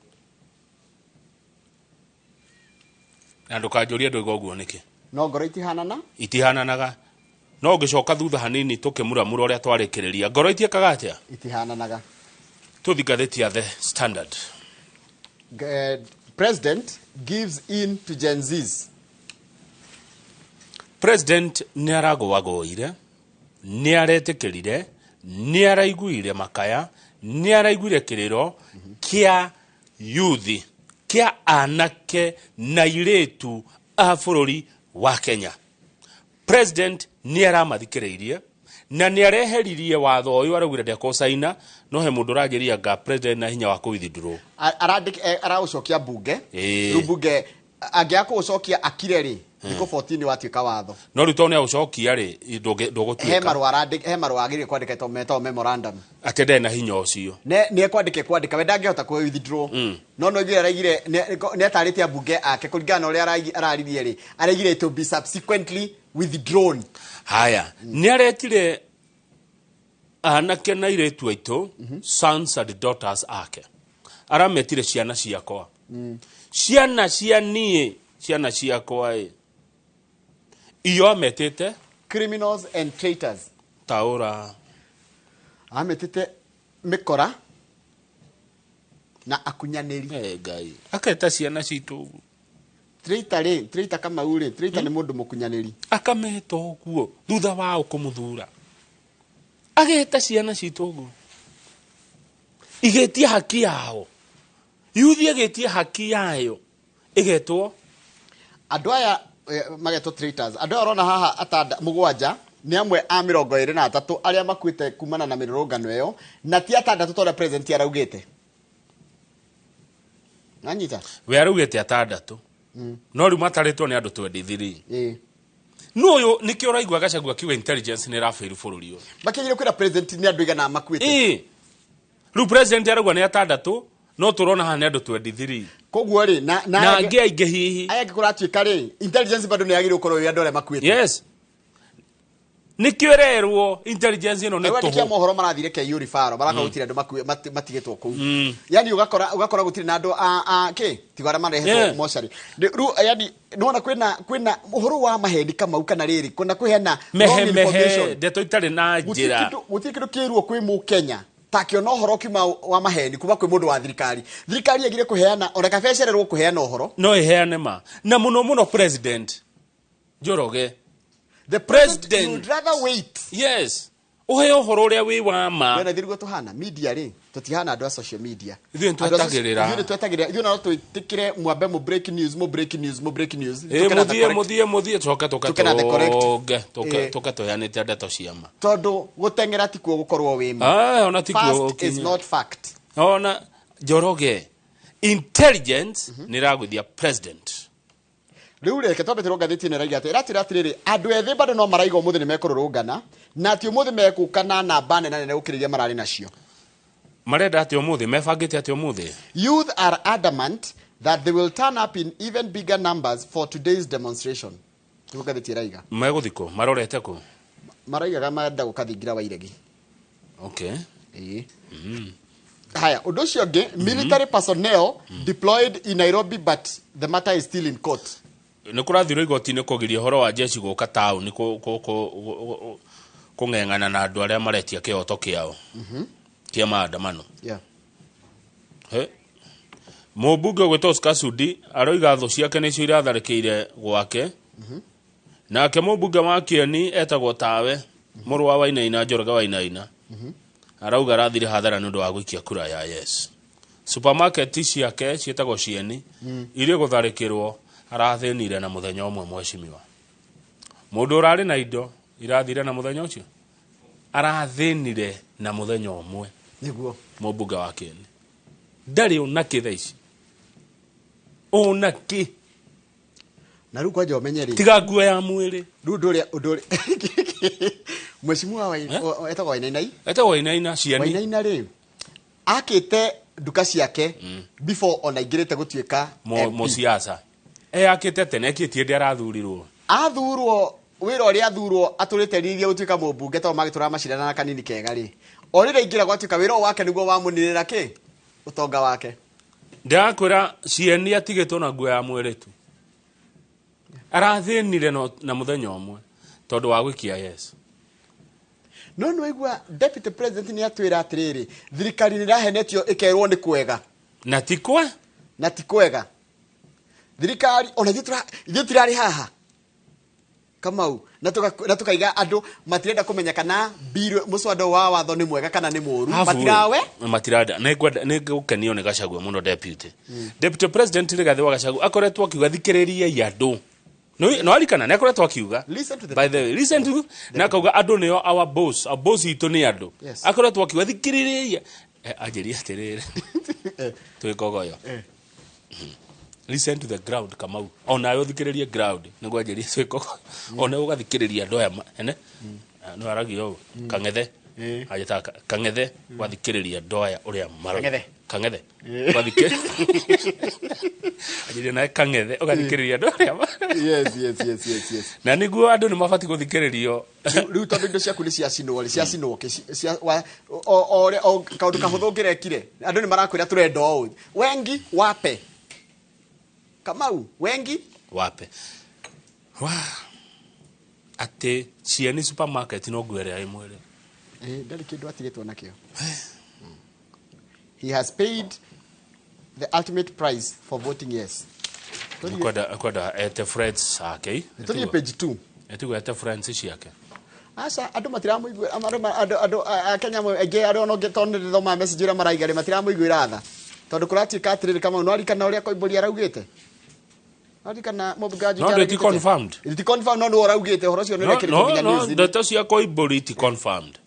Na ndũkanjũrie ndũiga ũguo nĩkĩ? No ngoro itihanana? Itihananaga. No ngĩcoka thutha hanini tũkĩmuramura ũrĩa twarĩkĩrĩria. Ngoro itiĩkaga atĩa? Itihananaga. Tũthi ngathĩti ya The Standard. President gives in to Gen Zs. President nĩ aragũagũire, nĩ aretĩkĩrire, nĩ araiguire makaya, nĩ araiguire kĩrĩro kĩa yuthi, kĩa anake na airĩtu a bũrũri wa Kenya. President nĩ aramathikĩrĩirie na nĩ areheririe watho ũyũ araugire ndekũcaina, no he mũndũ ũranjĩria nga president na hinya wa kũ-withdraw. Araũcokia bunge. Ĩĩ. Rĩu bunge angĩaga kũũcokia akire rĩ, thikũ 14 watuĩka watho. No rĩu tondũ nĩ aũcokia rĩ, ndũgũtuĩka. He marũa arandĩka, he marũa agĩrĩire kwandĩka to metagwo memorandum. Atĩ ndarĩ na hinya ũcio. Nĩ ekwandĩka kwandĩka, we ndangĩhota kũ withdraw. No no iguire araigire nĩ atarĩte ambunge ake kũringana na ũrĩa araririe rĩ, araigire it will be subsequently withdrawn. Haya, nĩ aretire anake na airĩtu aitũ, sons and daughters ake. Arametire ciana ciakwa. Ciana cia niĩ, ciana ciakwa ĩ. Iyo ametĩte criminals and traitors. Taũra. Ametĩte mĩkora na akunyanĩri. Hey, Ngai. Aketa ciana citũ ũguo. Traitor rĩ, traitor Kamau rĩ, traitor nĩ mũndũ mũkunyanĩri. Akameta ũguo thutha wao kũmũthura. Ageta ciana citũ ũguo. Igĩtia haki yao. Yuthi ĩgĩtia haki yayo. Ĩgetwo andũ aya magetwo traitors. Andũ aya ũrona haha atanda mũgwanja nĩ amwe a 23 arĩa makuĩte kumana na mĩrũrũngano ĩyo, na ti atandatũ ta ũrĩa president araugĩte. Nanyita? We araugĩte atandatũ. No rĩu matarĩtwo nĩ andũ 23. Ĩĩ. No ũyũ nĩkĩo ũraigua Gachagua akiuga intelligence nĩ ĩrabĩru bũrũri ũyũ. Makĩgeria kwĩra president nĩ andũ aigana makuĩte. Ĩĩ. Rĩu president arauga nĩ atandatũ, no tũrona haha nĩ andũ 23. Koguo rĩ, na angĩ aingĩ hihi. Aya angĩ kũratuĩka rĩ, intelligence bado nĩ yagĩrĩirwo gũkorwo ĩ andũ arĩa makuĩte. Yes. Nĩkĩo ĩrerwo intelligence ĩno nĩ Rĩu andĩki a tũhũ. mohoro marathire KU referral, maraka gũtirĩ andũ matigĩtwo kũu. Yani ũgakora gũtirĩ na andũ a kĩ, tiga arĩa marehetwo mocarĩ. Rĩu yani nĩwona kwĩna ũhoro wa maheni Kamau kana rĩrĩ, kwĩna kũheana wrong Mehe, information. mehe, ndeto itarĩ na njĩra. Gũtirĩ kĩndũ kĩrwo kwĩ Mũkenya takiona ũhoro kiuma wa maheni kuma kwĩ mũndũ wa thirikari. Thirikari yagire kũheana ona kaba ĩcererwo kũheana ũhoro. No ĩheane ma. Na mũno mũno president Njoroge. The president would rather wait. Yes. Ũheo ũhoro ũrĩa wĩ wa ma. Wena thirigwo tũhana media rĩ, tũtihana andũ a social media. Ithuĩ nĩtwetagĩrĩra. Ithuĩ nĩtwetagĩrĩra. Ithuĩ no twĩtĩkĩre mwambe mũ break news, mũ break news, mũ break news. Ĩ, Tũke na the mũthiĩ, correct. mũthiĩ, mũthiĩ, tũcoke tũke Tũke na the correct. tũnge, Ĩ. tũke tũheanĩte ndeto cia ma. Tondũ gũteng'era tikuo gũkorwo wĩ ma. Ah, ona tikuo Fast is gũkinya. not fact. Ona Njoroge, intelligence nĩ ĩragũithia president. Rĩu reke twambe tũrwo ngathĩti ĩno ĩrauga atĩ ĩratwĩra atĩrĩrĩ, andũ ethĩ bado no maraiga ũmũthĩ nĩ mekũrũrũngana, na atĩ ũmũthĩ mekũka na namba nene nene gũkĩra iria mararĩ nacio. Marenda atĩ ũmũthĩ, mebangĩte atĩ ũmũthĩ? Youth are adamant that they will turn up in even bigger numbers for today's demonstration. Nĩguo ngathĩti ĩraiga. Megũthiĩ kũ? Marorete kũ? Maraigaga marenda gũka thingira wa iregi. Okay. Ĩĩ. Haya, ũndũ ũcio ũngĩ, military personnel deployed in Nairobi, but the matter is still in court. Nĩ kũrathirwo igoti-inĩ kũgiria ũhoro wa jeshi gũka taũni kũng'eng'ana na andũ arĩa maretia kĩhoto kĩao kĩa maandamano. He. Mũmbunge ũgwĩtwo Oscar Sudi aroiga thũ ciake nĩcio iratharĩkĩire gwake. Nake mũmbunge wa Kieni etagwo Tawe, mũrũ wa Wainaina, Njoroge Wainaina, arauga arathire hathara nĩ ũndũ wa gũikia kura ya yes. Supermarket ciake ciĩtagwo Cieni irĩ gũtharĩkĩrwo, arathĩnire na mũthenya ũmwe. Mheshimiwa, mũndũ ũrarĩ na indo irathire na mũthenya ũcio, arathĩnire na mũthenya ũmwe. Mũmbunge wa Kieni ndarĩ ona kĩ thaa ici, ona kĩ. Na rĩu kwanja ũmenye rĩ, tiga nguo ya mwĩrĩ. Rĩu ũndũ ũrĩa mheshimiwa etagwo Wainaina. Etagwo Wainaina, Cieni. Wainaina rĩ, akĩte nduka ciake before ona aingĩrĩte gũtuĩka MP. Mũciaca eyakĩte tene, ekĩtie ndĩ arathurirwo. Athurwo wĩra ũrĩa athurwo atũrĩte rĩrĩa gũtuĩka mũmbunge, tondũ magĩtũraga macindana na kanini kega rĩ, o rĩrĩa aingĩra gwatuĩka wĩra ũyũ wake nĩguo wamũninĩra kĩ ũtonga wake. Ndĩrakwĩra Cieni atigĩtwo na nguo ya mwĩrĩ tu, arathĩnire na mũthenya ũmwe tondũ wa gũikia yes. No nĩ waigua deputy president nĩ atwĩra atĩrĩrĩ, thirikari nĩ ĩrahenetio ĩkerwo nĩ kwega na ti kwe na ti kwega. Thirikari ona ithuĩ tirarĩ haha Kamau, na tukaiga andũ matirenda kũmenya kana bill mũswada wa watho nĩ mwega kana nĩ mũũru, matirawe matiranda. Nĩ ngũkenio nĩ Gachagua mũno, deputy deputy president Rigathi wa Gachagua akoretwo akiuga thikĩrĩriai andũ. No arikana nĩ akoretwo akiuga, listen to the by the way, listen to, na akauga andũ nĩo our boss, our boss itũ nĩ andũ. Akoretwo akiuga thikĩrĩriai, anjĩria atĩrĩrĩ, twĩkogoyo, listen to the ground. Kamau, onawe ũthikĩrĩrie ground nĩguo anjĩrie twĩkogoyo, onawe ũgathikĩrĩria andũ aya ene no aragia ũũ Kang'ethe, anjĩtaga Kang'ethe, ũgathikĩrĩria andũ aya ũrĩa marauga. Kang'ethe. Kang'ethe, ũgathikĩrĩria, anjĩria nawe Kang'ethe, ũgathikĩrĩria andũ arĩa yes yes yes yes yes Na nĩguo andũ nĩ mabatiĩ gũthikĩrĩrio. Rĩu tondũ indo ciaku nĩ ciacinwo rĩ, ciacinwo kĩ o ũrĩa o kaũndũ kahũthũ ũngĩrekire, andũ nĩ marakwĩra tũrenda ũũ, wengi wape. Kamau, wengi wape wa atĩ Cieni supermarket no nguo ĩrĩa ĩmwe rĩ. Ndarĩ kĩndũ atigĩtwo nakĩo. He has paid the ultimate price for voting yes. Kwenda ete friends ake. Tũthiĩ page 2. Ĩtiguo ete friends ciake. Aca, andũ matiramũiguĩra, andũ a Kenya aingĩ arĩa ona ũngĩ tondũ nĩndĩthoma message ũrĩa maraiga rĩ, matiramũiguĩra tha, tondũ kũratuĩka atĩrĩrĩ, Kamau, no arikana ũrĩa Koimbũri araugĩte, arikana mũmbunge wa No, ndĩ ti confirmed. Ti confirmed, no nĩwe ũraugĩte ũhoro ũcio nĩ ũrekĩrĩtwo nginya no news-inĩ. Ndeto cia Koimbũri ti confirmed.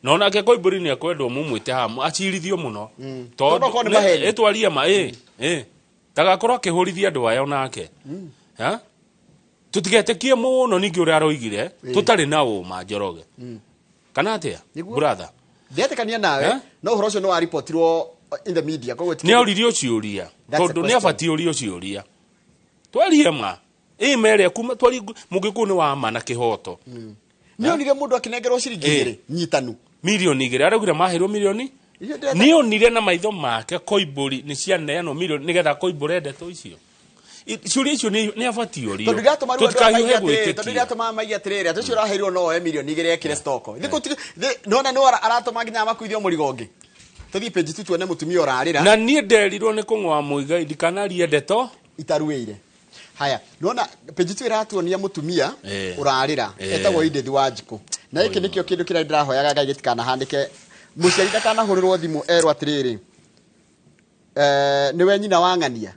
No nake Koimbũri nĩ ekwendwo mumwĩte hamu acirithio mũno. Tondũ okorwo nĩ maheni. Ĩtwarie ma ĩ ndagakorwo akĩhũrithia andũ aya onake. Ha? Tũtigetĩkie mũno ningĩ ũrĩa aroigire tũtarĩ na ũma, Njoroge, kana atĩa, brother? Ndetĩkania nawe, no ũhoro ũcio nĩ waripotirwo in the media, koguo nĩ oririo ciũria. That's the Tondũ nĩ question. abatiĩ orio ciũria, twarie ma ĩ merĩa kuma twarie mũgĩkũyũ nĩ wa ma na kĩhoto. Nĩ onire mũndũ akĩnengerwo ciringi 2 nyitanu. Mirioni 2 araugire maheirwo mirioni. Icio ndĩreta- Nĩ onire na maitho make Koimbũri nĩ cianeanwo mirioni nĩgetha Koimbũre ndeto icio. Ciũria icio nĩ abatiĩ orio. Tondũ iratũma rĩu andũ Tũtikahiũhe maige atĩrĩrĩ, tondũ gwĩtĩkia. iratũma maige atĩrĩrĩ, atĩ ũcio ũraheirwo no oe mirioni 2 ekĩre stoko. Nona nĩ aratũma nginya makuithio mũrigo ũngĩ. Tũthiĩ page 2 tuone mũtumia ũrarĩra. Na niĩ nderirwo nĩ kũng'oa Mũigai ndikanarie ndeto itaruĩire. Haya, nona page 2 ĩratuonia mũtumia ũrarĩra, etagwo Edith Wanjikũ, na gĩkĩ nĩkĩo kĩndũ kĩrĩa ndĩrahoyaga Ngai gĩtikanahanĩke, mũciari ndakanahũrĩrwo thimũ erwo atĩrĩrĩ, nĩwe nyina wa ng'ania.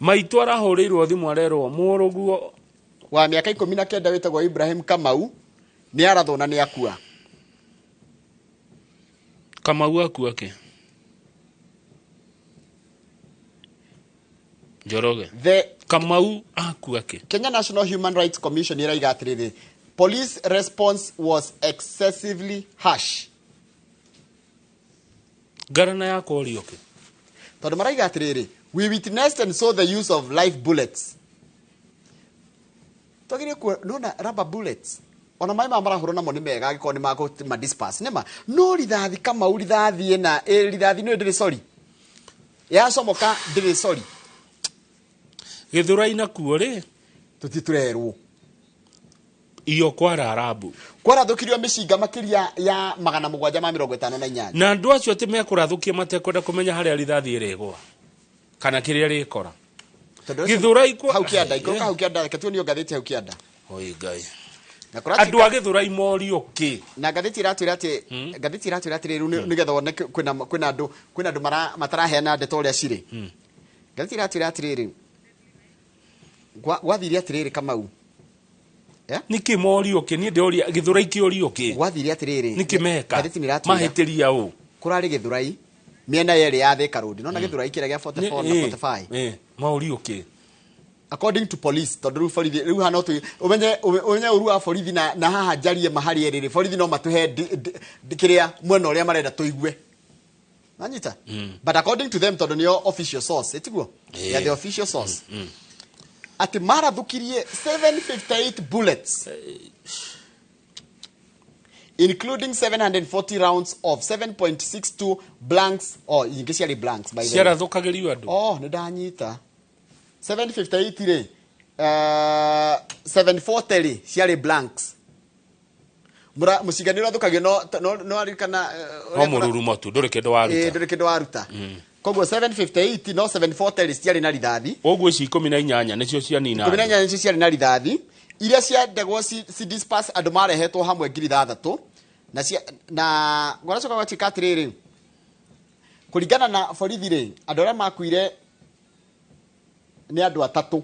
Maitũ arahũrĩirwo thimũ arerwo mũrũguo wa mĩaka 19 wĩtagwo Ibrahim Kamau nĩ arathwo na nĩ akua. Kamau akua kĩ, Njoroge? The Kamau akua kĩ? Kenya National Human Rights Commission ĩraiga atĩrĩrĩ, police response was excessively harsh. Ngarana yakwa ũrio kĩ? Tondũ maraiga atĩrĩrĩ, we witnessed and saw the use of live bullets. Twagĩrĩire nona rubber bullets. Ona maĩ maya marahũrwo namo nĩ mega angĩkorwo nĩ makũma disperse nĩma, no rithathi Kamau, rithathi ĩna rithathi nĩ ndĩrĩ sorry, yacomoka ndĩrĩ sorry. Gĩthũrai nakuo rĩ, tũti tũrerwo iyo kwara arabu kwarathũkirio mĩcinga makĩria ya 758. Na andũ acio atĩ mekũrathũkia matekwenda kũmenya harĩa rithathi ĩrĩgwa kana kĩrĩa rĩkora. Gĩthũrai kwa hau kĩanda, ikũrũka hau kĩanda, reke tuonio ngathĩti hau kĩanda. Oi Ngai. Na kũratuĩka andũ a Gĩthũrai morio kĩ? Na ngathĩti ĩratwĩra atĩ, ngathĩti ĩratwĩra atĩrĩrĩ, rĩu nĩgetha wone kwĩna andũ mataraheana ndeto ũrĩa cirĩ. Ngathĩti ĩratwĩra atĩrĩrĩ, gwathire atĩrĩrĩ, Kamau. Nĩkĩ morio kĩ? Niĩ ndĩroria Gĩthũrai kĩorio kĩ? Gwathire atĩrĩrĩ, nĩkĩ meka? Ngathĩti nĩ ĩratwĩra mahĩtĩria ũ? Kũrarĩ Gĩthũrai mĩena yerĩ ya Thika Road, nona Gĩthũrai kĩrĩa gĩa 44 na 45. Maũrio kĩ? According to police, tondũ rĩu borithi rĩu haha no tũ ũmenye ũru wa borithi na haha njarie mahari erĩ rĩ, borithi no matũhe kĩrĩa mwena ũrĩa marenda tũigue, nanyita. But according to them, tondũ nĩo official source, ĩtiguo? Yeah, the official source, atĩ marathũkirie 758 bullets, including 740 rounds of 7.62 blanks. Oh, ingĩ ciarĩ blanks, by the way. Ciarathũkagĩrio andũ. Oh, nĩ ndanyita. 758 rĩ, 740 rĩ ciarĩ blanks. Mũcinga nĩ ũrathũkagio, no aririkana no mũrurumo tu, ndũrĩ kĩndũ waruta. Ndũrĩ kĩndũ waruta. Koguo 758, no 740 rĩ citiarĩ na rithathi. Ũguo ici 18 nĩcio cianina. 18 nĩcio ciarĩ na rithathi. Iria ciendagwo ci disperse andũ marehetwo hamwe 6,000 na cia, na gwaracoka gwatuĩka atĩrĩrĩ, kũringana na borithi rĩ, andũ arĩa makuire nĩ andũ atatũ.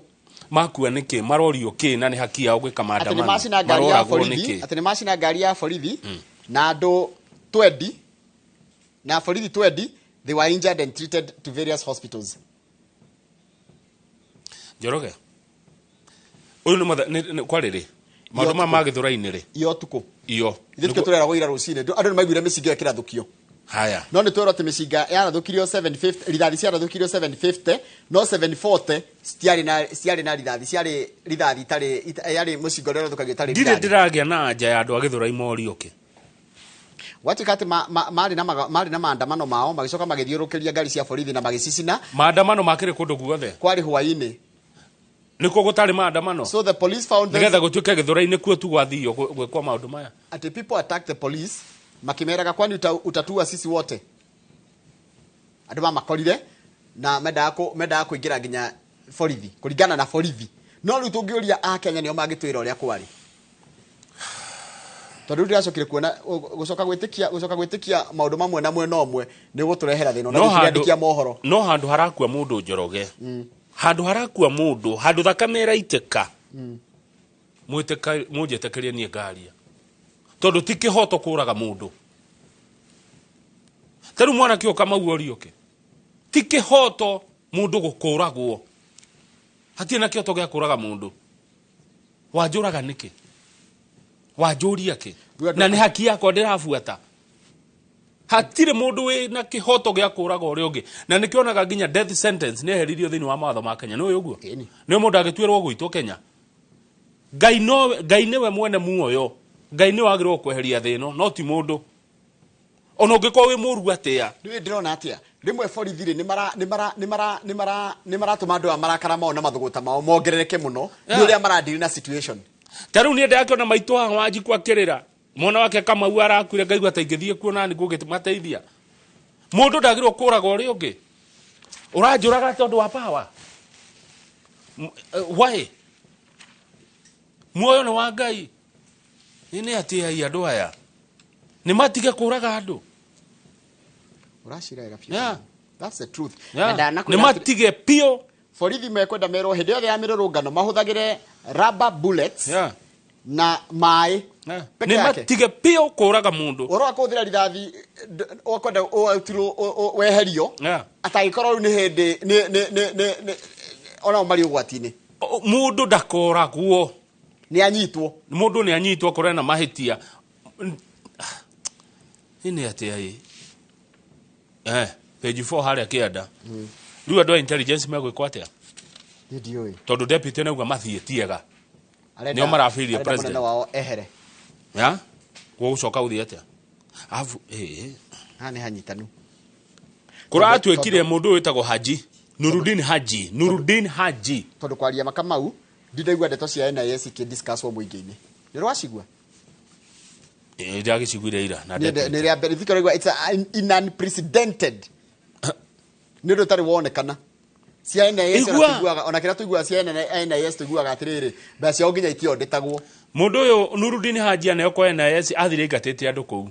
Makua nĩkĩ? Marorio kĩ? Na nĩ haki yao gwĩka Atĩ nĩ maandamano? macina ngari ya Maroragwo borithi. nĩkĩ? Atĩ nĩ macina ngari ya borithi na andũ 20, na borithi 20, they were injured and treated to various hospitals. Njoroge, ũyũ nĩ kwarĩ rĩ maũndũ maya ma Gĩthũrai-inĩ rĩ? Iyo ũtukũ. Iyo. Ithuĩ tukio tũreragwo ira rũcinĩ andũ nĩ maiguire mĩcinga ĩyo ĩkĩrathũkio. Haya. No nĩ twerwo atĩ mĩcinga yarathũkirio 750, rithathi ciarathũkirio 750, no 740 citiarĩ na rithathi, ciarĩ rithathi itarĩ yarĩ mũcinga ũrĩa ũrathũkagio ũtarĩ ndirĩ rithathi. Ndĩragĩa na anja ya andũ a Gĩthũrai morio kĩ. Gwatuĩka atĩ marĩ na maandamano mao, magĩcoka magĩthiũrũrũkĩria ngari cia borithi na magĩcicina. Maandamano makĩrĩ kũndũ guothe. Kwarĩ hwaĩ-inĩ. Nĩkuo gũtarĩ maandamano? So the police found them nĩgetha gũtuĩke Gĩthũrai nĩkuo tu gwathio gwĩkwo maũndũ maya. Ati people attacked the police makimeraga, "Kwani utatua sisi wote?" Andũ mamakorire na mendaga kũingĩra nginya borithi, kũringana na borithi. No rĩu tũngĩũria a Kenya nĩo mangĩtwĩra ũrĩa kwarĩ, tondũ rĩu ndĩracokire kuona gũcoka gwĩtĩkia maũndũ mamwe na mwena ũmwe nĩ gũtũrehera thĩna, ona No rĩu tũrĩandĩkia mohoro. No handũ harakua mũndũ, Njoroge, handũ harakua mũndũ, handũ thakame ĩraitĩka, mũnjĩtĩkĩrie niĩ ngaria, tondũ ti kĩhoto kũraga mũndũ. Ta rĩu mwanake ũyũ Kamau Orioke, ti kĩhoto mũndũ gũkũragwo. Hatirĩ na kĩhoto gĩa kũraga mũndũ. Wanjũraga nĩkĩ? Wanjũria kĩ? Na nĩ haki yakwa ndĩrabuata. Hatirĩ mũndũ wĩ na kĩhoto gĩa kũraga ũrĩa ũngĩ, na nĩkĩonaga nginya death sentence nĩ eheririo thĩinĩ wa mawatho ma Kenya. Nĩ ũĩ ũguo nĩ mũndũ agĩtuĩrwo gũitwo Kenya. Ngai no Ngai nĩwe mwene muoyo. Ngai nĩwe wagĩrĩirwo kweheria thĩ ĩno, no ti mũndũ, ona ũngĩkorwo wĩ mũru atĩa. Rĩu ndĩrona atĩa, rĩmwe borithi rĩ nĩ maratũma andũ aya marakara mao na mathũgũta mao mongerereke mũno nĩ ũrĩa maradili na situation. Ta rĩu niĩ ndakĩona maitũ haha Wanjikũ akĩrĩra mwana wake Kamau arakuire, ngaigua ta ingĩthiĩ kuo nani ngũgĩmateithia. Mũndũ ndagĩrĩirwo kũraga ũrĩa ũngĩ. Ũranjũraga tondũ wa power? Why? Muoyo nĩ wa Ngai. Nĩ atĩ ai andũ aya nĩ matige kũraga andũ. Ũracira wega biũ. That's the truth. Yeah. Na ndanakwĩra Nĩ matige biũ. Borithi mekwenda merwo hĩndĩ yothe ya mĩrũrũngano mahũthagĩre rubber bullets na maĩ peke Nĩ yake. matige biũ kũraga mũndũ. Ũhoro wa kũhũthĩra rithathi ũkwenda ũrutirwo weherio, atangĩkorwo rĩu nĩ hĩndĩ nĩ onao marĩ ũgwati-inĩ. Mũndũ ndakoragwo. Nĩ anyitwo. Mũndũ nĩ anyitwo akorwo ena mahĩtia. Nĩ atĩa ĩ page 4 harĩa kĩanda. Rĩu andũ a intelligence megwĩkwo atĩa? Ndiũĩ. Tondũ deputy nauga mathiĩ tiega. Arenda- Nĩo marabĩirie arenda president. mũnene wao ehere. Ya gũgũcoka gũthiĩ atĩa abu ĩĩ Haha nĩ hanyitanu. Kũratuĩkire mũndũ ũyũ wĩtagwo Haji Nurudin, Haji Nurudin Haji. Tondũ kwaria makamau ndindaigua ndeto cia NIS ikĩdiscusswo mũingĩ-inĩ. Nĩ rwacigua? Ĩĩ, ndagĩciguire ira na Nĩ ndeto. nĩ rĩa mbere thikaraigua it's in unprecedented. Nĩ ũndũ ũtarĩ wonekana. Cia NIS ona Igua. tũiguaga ona kĩrĩa tũiguaga cia NIS tũiguaga atĩrĩrĩ, mbeca ciao nginya itiondĩtagwo. Mũndũ ũyũ Nurudin Haji aneo kwa NIS athire aingatĩte andũ kũu,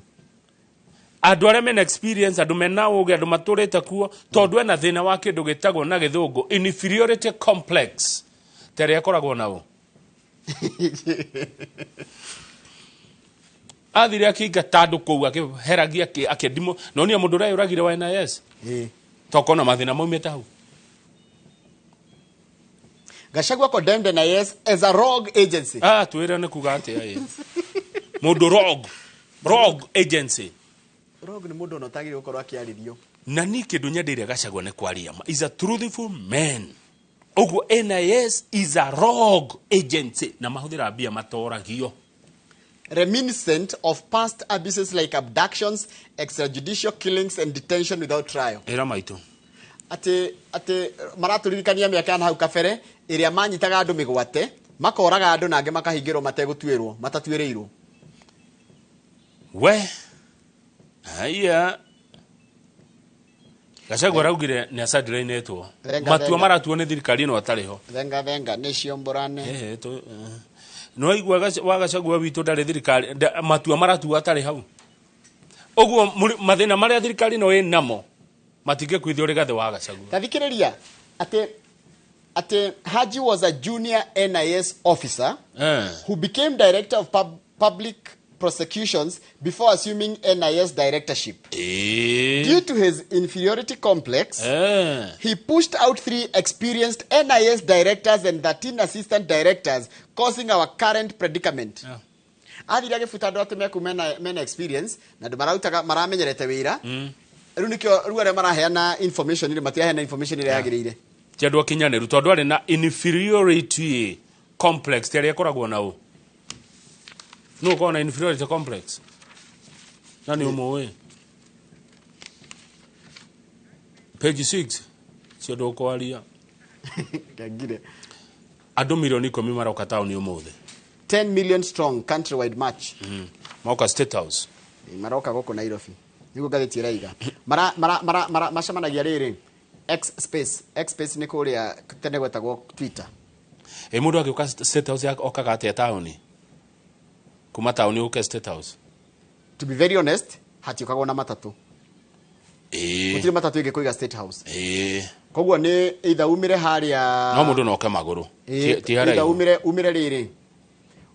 andũ arĩa mena experience, andũ mena ũgĩ, andũ matũrĩte kuo, tondũ ena thĩna wa kĩndũ gĩtagwo na gĩthũngũ inferiority complex, ta ĩrĩa ĩkoragwo nao. Athire akĩingata andũ kũu, akĩheragia, akĩndimũ nonia mũndũ ũrĩa yũragire wa NIS. Tokona mathĩna maumĩte hau. Gachagua condemned NIS as a rogue agency. Ah, twĩre nĩ kuga atĩa ĩ mũndũ rogue agency. Rogue nĩ mũndũ ona ũtagĩrĩirwo gũkorwo akĩarĩrio. Na ni kĩndũ nyendeire Gachagua nĩ kwaria ma is a truthful man. Ũguo NIS is a rogue agency na mahũthĩra mbia matoragio. Reminiscent of past abuses like abductions, extrajudicial killings and detention without trial. Ĩra maitũ. Atĩ maratũririkania mĩaka ya na hau kabere ĩrĩa manyitaga andũ mĩgwate, makoraga andũ na angĩ makahingĩrwo mategũtuĩrwo, matatuĩrĩirwo. We haya, Gachagua araugire nĩ acandirainĩtwo. Thenga, Matua thenga. maratuo nĩ thirikari ĩno atarĩ ho. Thenga thenga nĩ ciomborane. Ehe, nĩwaigua wa Gachagua witũ ndarĩ thirikari, matua maratuo atarĩ hau. Ũguo mathĩna marĩa thirikari ĩno ĩ namo matingĩkuithio Rigathĩ wa Gachagua. Ta thikĩrĩria atĩ Haji was a junior NIS officer who became director of public prosecutions before assuming NIS directorship. Due to his inferiority complex, he pushed out 3 experienced NIS directors and 13 assistant directors, causing our current predicament. Athire agĩbuta andũ atĩ meku mena experience na andũ marautaga maramenyerete wĩra. Rĩu nĩkĩo rĩu arĩa maraheana information rĩ matiraheana information ĩrĩa yagĩrĩire. Ti andũ akinyanĩru tondũ arĩ na inferiority complex ta ĩrĩa ĩkoragwo na ũ. Nũ ũkoragwo na inferiority complex? Na nĩ ũmũĩ. Page 6 cio ndũkwaria. Ngangire. Andũ 10 milioni maroka taũni ũmũthĩ. 10 million strong countrywide march. Maoka State House. Maroka gũkũ Nairobi. Nĩguo ngathĩti ĩraiga. Mara mara mara mara macemanagia rĩrĩ X space. X space nĩ kũrĩa tene gwetagwo Twitter. Ĩ mũndũ agĩũka State House okaga atĩa taũni? Kuma taũni ũke State House. To be very honest, hatiũkagwo na matatũ. Gũtirĩ matatũ ĩngĩ kũiga State House. Koguo nĩ either umire harĩa No mũndũ no oke magũrũ. Ti either haraihu. umire rĩrĩ.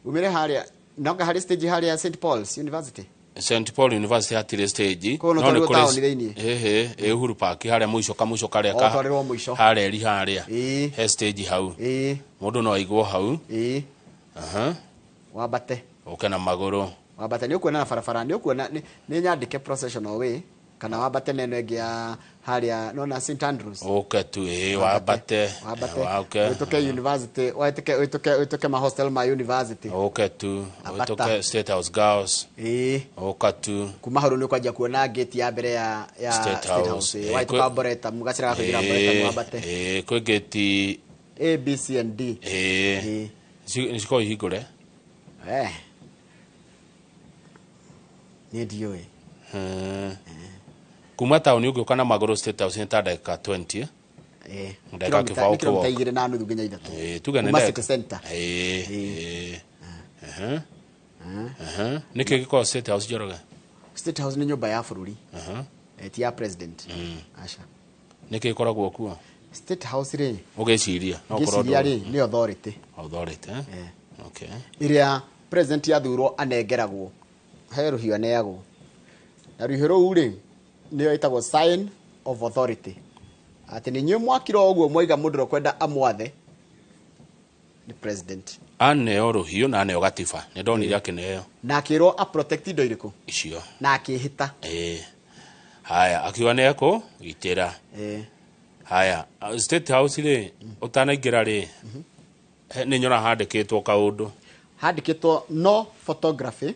Umire harĩa noka harĩ stage harĩa St Paul's University. St Paul University hatirĩ stage. Koguo no No nĩ twarirwo kũrĩ taũni thĩiniĩ. Ĩhĩ, ĩ Uhuru Park harĩa mũico kamũico karĩa O, twarirwo mũico. harĩa eri harĩa. He stage hau. Mũndũ no aigwo hau. Aha. Wambate. Ũke na magũrũ. Wambate nĩ ũkuona na barabara nĩ ũkuona nĩ nyandĩke processional way kana wambate na ĩno ĩngĩ ya harĩa nona St Andrews. Ũke tu ĩ wambate. Wambate. Ũke. Ũhĩtũke university, ũhĩtũke ma hostel ma university. Ũke tu. Ambata. Ũhĩtũke State House Girls. Ũka tu. Kuma hau rĩu nĩ ũkwanjia kuona gate ya mbere ya State State House. House. Wahĩtũka Arboretum, gacĩra ga kũingĩra Arboretum wambate. Kwĩ gate A B C and D. Ĩ. Cikoragwo ihingũre. Niĩ ndiũĩ. Kuma taũni ũngĩũka na magũrũ State House nĩ ta ndagĩka 20. Ndagĩka kĩbaũ Nĩ kilomita kĩwalk. 2.5 nginya 3. Tuge nĩ Kuma ndagĩka. city center. Ĩ. Aha. Aha. Nĩkĩ gĩkoragwo State House, Njoroge? State House nĩ nyũmba ya bũrũri. Aha. Ti ya president. Aca. Nĩkĩ gĩkoragwo kuo? State House rĩ, Ũgĩciria. No ũkorwo ngĩciria rĩ, nĩ authority. Authority. Eh? Okay. Ĩrĩa president athurwo anengeragwo. He rũhiũ aneagwo. Na rũhiũ rũu rĩ, nĩyo ĩtagwo sign of authority. Atĩ nĩ inyuĩ mwakira ũguo mwaiga mũndũ ũrĩa ũkwenda amwathe nĩ president. Aneo rũhiũ na aneo gatiba. Nĩ ndonire akĩneo Na akĩrwo a protect indo irĩkũ? Icio. Na akĩhĩta. Ĩ. Haya, akiuga nĩ ekũgitĩra. Haya, State House rĩ, ũtanaingĩra rĩ, nĩ nyona handĩkĩtwo kaũndũ. Handĩkĩtwo no photography.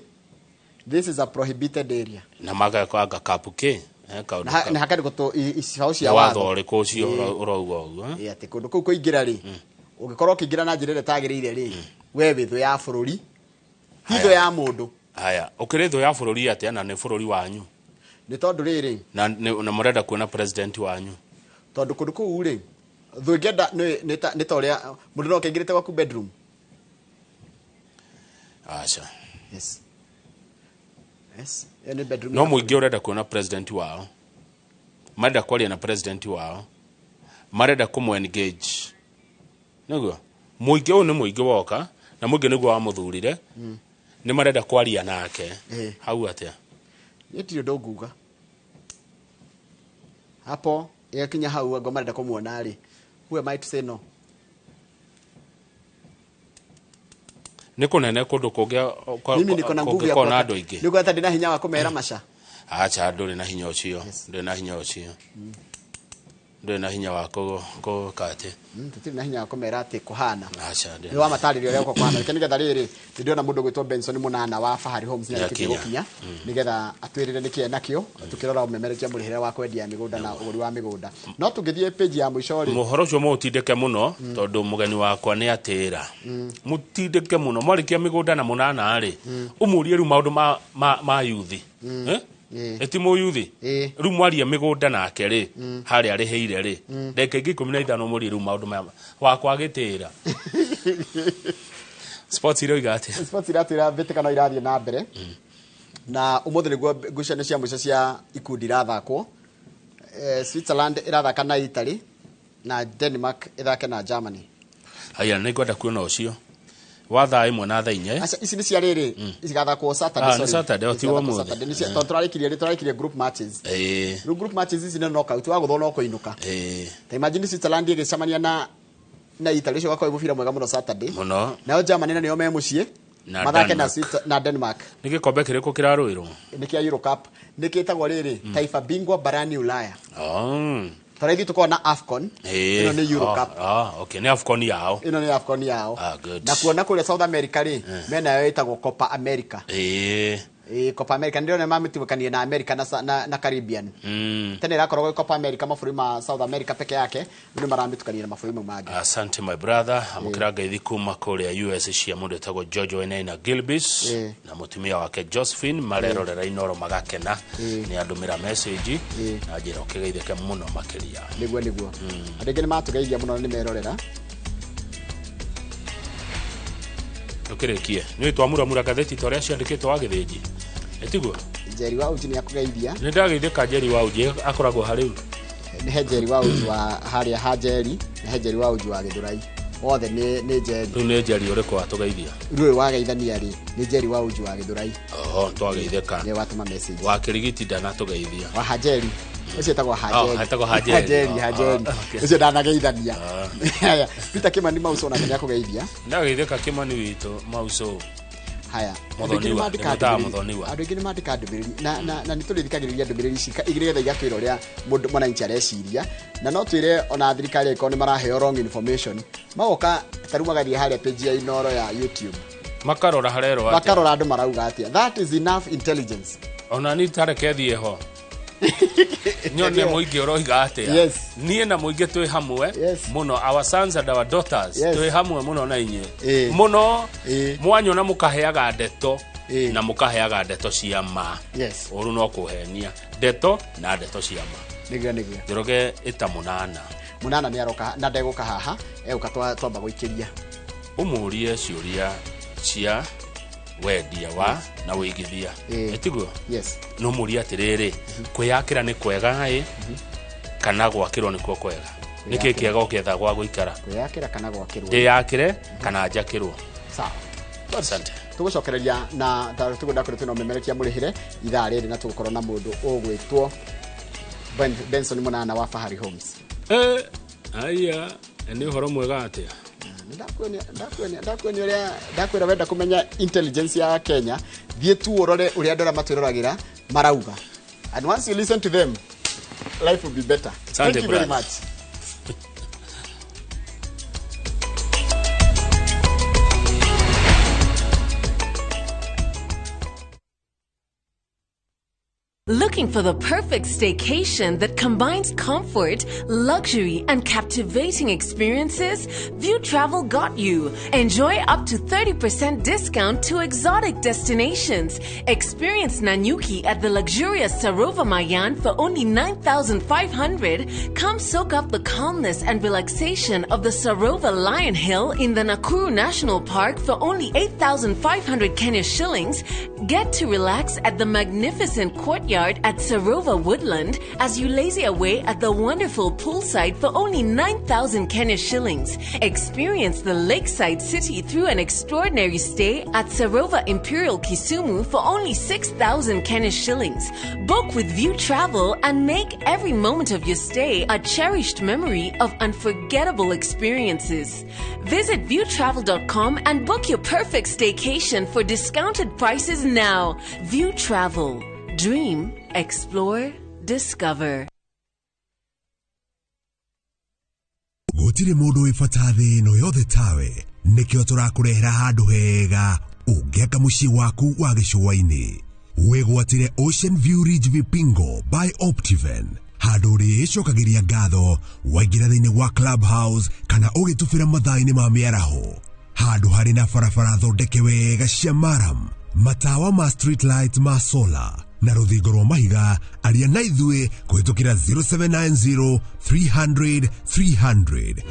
This is a prohibited area. Na magaka kapu kĩ? Na hakandĩkwo icibaũ cia Nĩ watho watho. ũrĩkũ ũcio ũrauga ũguo? Ĩ, atĩ kũndũ kũu kũingĩra rĩ, ũngĩkorwo ũkĩingĩra na njĩra ĩrĩa ĩtagĩrĩire rĩ, we wĩ thũ ya bũrũri, ti thũ ya mũndũ. Haya, ũkĩrĩ thũ ya bũrũri atĩa na nĩ bũrũri wanyu? Nĩ tondũ rĩrĩ, na mũrenda kuona president wanyu. Tondũ kũndũ kũu rĩ, thũ ĩngĩenda nĩ ta ũrĩa mũndũ no akĩingĩrĩte gwaku bedroom. Aca. Yes. Yes. Ĩyo nĩ bedroom. No mũingĩ ũrenda kuona president wao. Marenda kwaria na president wao. Marenda kũmũ engage. Nĩguo? Mũingĩ ũyũ nĩ mũingĩ woka na mũingĩ nĩguo wamũthurire. Nĩ marenda kwaria nake. Hau atĩa? Niĩ ndirĩ ũndũ nguga. Hapo ĩgakinya hau angorwo marenda kũmuona rĩ, who am I to say no? Nĩ kũnene kũndũ kũngĩ Mimi niko na nguvu ya kũngĩkorwo na andũ aingĩ. Nĩ ũkuona ta ndĩ na hinya wa kũmera maca. Acha, ndũrĩ na hinya ũcio. Ndũrĩ na hinya ũcio. Ndũrĩ na hinya wa kũka atĩ. Tũtirĩ na hinya wa kũmera atĩ kũhana. Acha, ndĩrĩ. Nĩ wamatarĩria ũrĩa gũkũ kũhana. Reke nĩgetha rĩrĩ, nĩ ndĩrona mũndũ ũgwĩtwo Benson Mũnana wa Fahari Homes nĩ arĩkĩtie Nĩakinya. gũkinya, nĩgetha atwĩrĩre nĩkĩ enakĩo, tũkĩrora ũmemerekia mũrĩhĩre wa kwendia mĩgũnda na ũgũri wa mĩgũnda. No tũngĩthiĩ page ya mũico rĩ, Mũhoro ũcio mũũtindĩke mũno tondũ mũgeni wakwa nĩ atĩra. Mũtindĩke mũno mwarĩkia mĩgũnda na Mũnana rĩ, ũmũrie rĩu maũndũ ma yuthi. Ĩti mũyuthi. Rĩu mwaria mĩgũnda nake rĩ, harĩa arĩhĩire rĩ, ndagĩka ingĩ 15 mũrie rĩu maũndũ maya wakwa agĩtĩra. Sports iroiga atĩa? Sports iratwĩra mbĩtĩka no irathiĩ na mbere. Na ũmũthĩ nĩguo ngucanio cia mũico cia ikundi irathakwo. Switzerland irathaka na Italy na Denmark ithake na Germany. Haya, nĩ ngwenda kuona ũcio wa thaa 1 na thaa 4. Aca, ici nĩ cia rĩrĩ, cigathakwo Saturday, Nĩ sorry. Saturday, o ti Cigathakwo ũmũthĩ. Saturday. Nĩ tondũ tũrarĩkirie group matches. Rĩu group matches ici nĩ knockout, wagũthwo no kũinũka. Ta imagine Switzerland ĩgĩcemania na Italy, ũcio ũgakorwo wĩ mũbira mwega mũno Saturday. Mũno. Nayo Germany na nĩo me mũciĩ, Na mathake Denmark. Na Denmark. Nĩ gĩkombe kĩrĩkũ kĩrarũĩrwo? Nĩ kĩa Euro Cup. Nĩ kĩtagwo rĩrĩ, Taifa Bingwa barani Ulaya. Tondũ ithuĩ tũkoragwo na AFCON. Ĩno nĩ Euro Cup. Okay, nĩ AFCON yao. Ĩno nĩ AFCON yao. Good. Na kuona kũrĩa South America rĩ, menayo ĩtagwo Copa America. Copa America nĩ ndĩrona mamĩtubũkania na America na Caribbean. Tene ĩrakoragwo ĩ Copa America mabũrũri ma South America peke yake, rĩu nĩ maramĩtukania na mabũrũri mau mangĩ. Asante my brother, amũkĩra ngeithi kuma kũrĩa US cia mũndũ wĩtagwo George Wainaina Gilbis na mũtumia wake Josephine marerorera Inoro magakena. Nĩ andũmĩra message na njĩra ũkĩgeithĩke mũno makĩria. Nĩguo nĩguo. Andũ aingĩ nĩ matũgeithia mũno na nĩ merorera. Ũkĩrĩkie. Nĩ twamuramura ngathĩti ta ũrĩa ciandĩkĩtwo wa Gĩthĩnji. Ĩtiguo? Njeri wa Uji nĩ akũgeithia. Nĩ ndageithĩka Njeri wa Uji akoragwo harĩ. Nĩ he Njeri wa Uji wa harĩa ha Njeri, na he Njeri wa Uji wa Gĩthũrai. Othe nĩ Njeri. Rĩu nĩ Njeri ũrĩkũ watũgeithia? Rĩu ũyũ wageithania rĩ, nĩ Njeri wa Uji wa Gĩthũrai. Oho, twageithĩka. Nĩ watũma message. Wa Kĩrigiti ndanatũgeithia. Wa Hanjeri. Ũcio etagwo Hanjeri. Oh, etagwo Hanjeri. Hanjeri, Hanjeri. Ũcio ndanageithania. Haya, Peter Kimani Mauso onake nĩ akũgeithia. Ndageithĩka Kimani witũ Mauso. Haya, Mũthoniwa, ndĩmwĩtaga Mũthoniwa. Andũ aingĩ nĩ mandĩkaga ndũmĩrĩri na nĩ tũrĩthikagĩrĩria ndũmĩrĩri ici nĩgetha igatwĩra ũrĩa mũndũ mwananchi areciria, na no twĩre ona thirikari ĩkorwo nĩ maraheo wrong information, magoka ta rĩu magathiĩ harĩa page ya Inoro ya YouTube, makarora harerwo atĩa, makarora andũ marauga atĩa. That is enough intelligence. Ona ni tareke thiĩ ho nyone mũingĩ ũroiga atĩa. Niĩ na mũingĩ twĩ hamwe mũno, our sons and our daughters twĩ hamwe mũno na inyuĩ mũno. Mwanyona mũkaheaga ndeto na mũkaheaga ndeto cia ma. Ũru no kũhenia ndeto na ndeto cia ma. Nĩguo nĩguo. Njoroge ĩta Mũnana. Mũnana nĩ aroka na ndegũka haha, egũka twamba gũikĩria. Ũmũrie ciũria cia wendia wa na wĩigithia. Ĩtiguo? Yes. No mũrie atĩrĩrĩ, kwĩyakĩra nĩ kwega ĩ kana gwakĩrwo nĩkuo kwega? Nĩkĩ kĩega ũkĩetha gwa gũikara? Kwĩyakĩra kana gwakĩrwo? Ndĩyakĩre kana njakĩrwo? Sawa. Asante. Tũgũcokereria na tũgũenda kũrĩ twĩna ũmemerekia mũrĩhĩre ithaa rĩrĩ, na tũgũkorwo na mũndũ ũgwĩtwo Benson Mũnana wa Fahari Homes. Aya, nĩ ũhoro mwega atĩa? Ndakuonia ũrĩa ndakwĩra, wenda kũmenya intelligence ya Kenya, thiĩ tu ũrore ũrĩa andũ arĩa matwĩroragĩra marauga, and once you listen to them, life will be better. Asante, Thank you very brother. much. Looking for the perfect staycation that combines comfort, luxury, and captivating experiences? View Travel got you. Enjoy up to 30% discount to exotic destinations. Experience Nanyuki at the luxurious Sarova Mayan for only 9,500. Come soak up the calmness and relaxation of the Sarova Lion Hill in the Nakuru National Park for only 8,500 Kenya shillings. Get to relax at the magnificent courtyard at Sarova Woodland as you lazy away at the wonderful poolside for only 9,000 Kenya shillings. Experience the lakeside city through an extraordinary stay at Sarova Imperial Kisumu for only 6,000 Kenya shillings. Book with View Travel and make every moment of your stay a cherished memory of unforgettable experiences. Visit viewtravel.com and book your perfect staycation for discounted prices now. View Travel. Dream, explore, discover. Gũtirĩ mũndũ wĩ bata thĩ ĩno yothe tawe, nĩkĩo tũrakũrehera handũ hega ũngĩaka mũciĩ waku wa gĩcũa-inĩ. Wĩgwatĩre Ocean View Ridge Vipingo by Optiven, handũ ũrĩĩcokagĩria ngatho waingĩra thĩinĩ wa clubhouse kana ũgĩtubĩra mathaa-inĩ ma mĩaraho, handũ harĩ na barabara thondeke wega cia maram, matawa ma street light ma solar na rũthingo rwa mahiga. Aria na ithuĩ kũhĩtũkĩra 0790 300 300.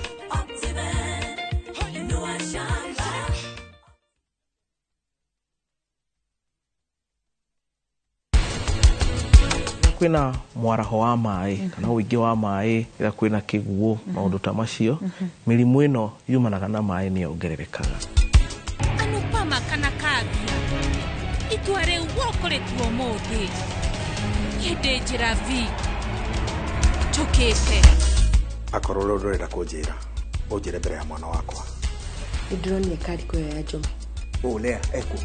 Kwĩna mwaraho wa maĩ kana ũingĩ wa maĩ, ĩrĩa kwĩna kĩguũ, maũndũ ta macio, mĩrimũ ĩno yumanaga na maĩ nĩ yongererekaga. Anupama kana Kavya, itua rĩu wokoretwo ũmũthĩ, hĩndĩ njĩra V njũkĩte. Akorwo rĩu ndũrenda kũnjĩra, ũnjĩre mbere ya mwana wakwa. Nĩ ndĩronire kariko ĩyo ya Njoma. Ũũ Lea ekuo.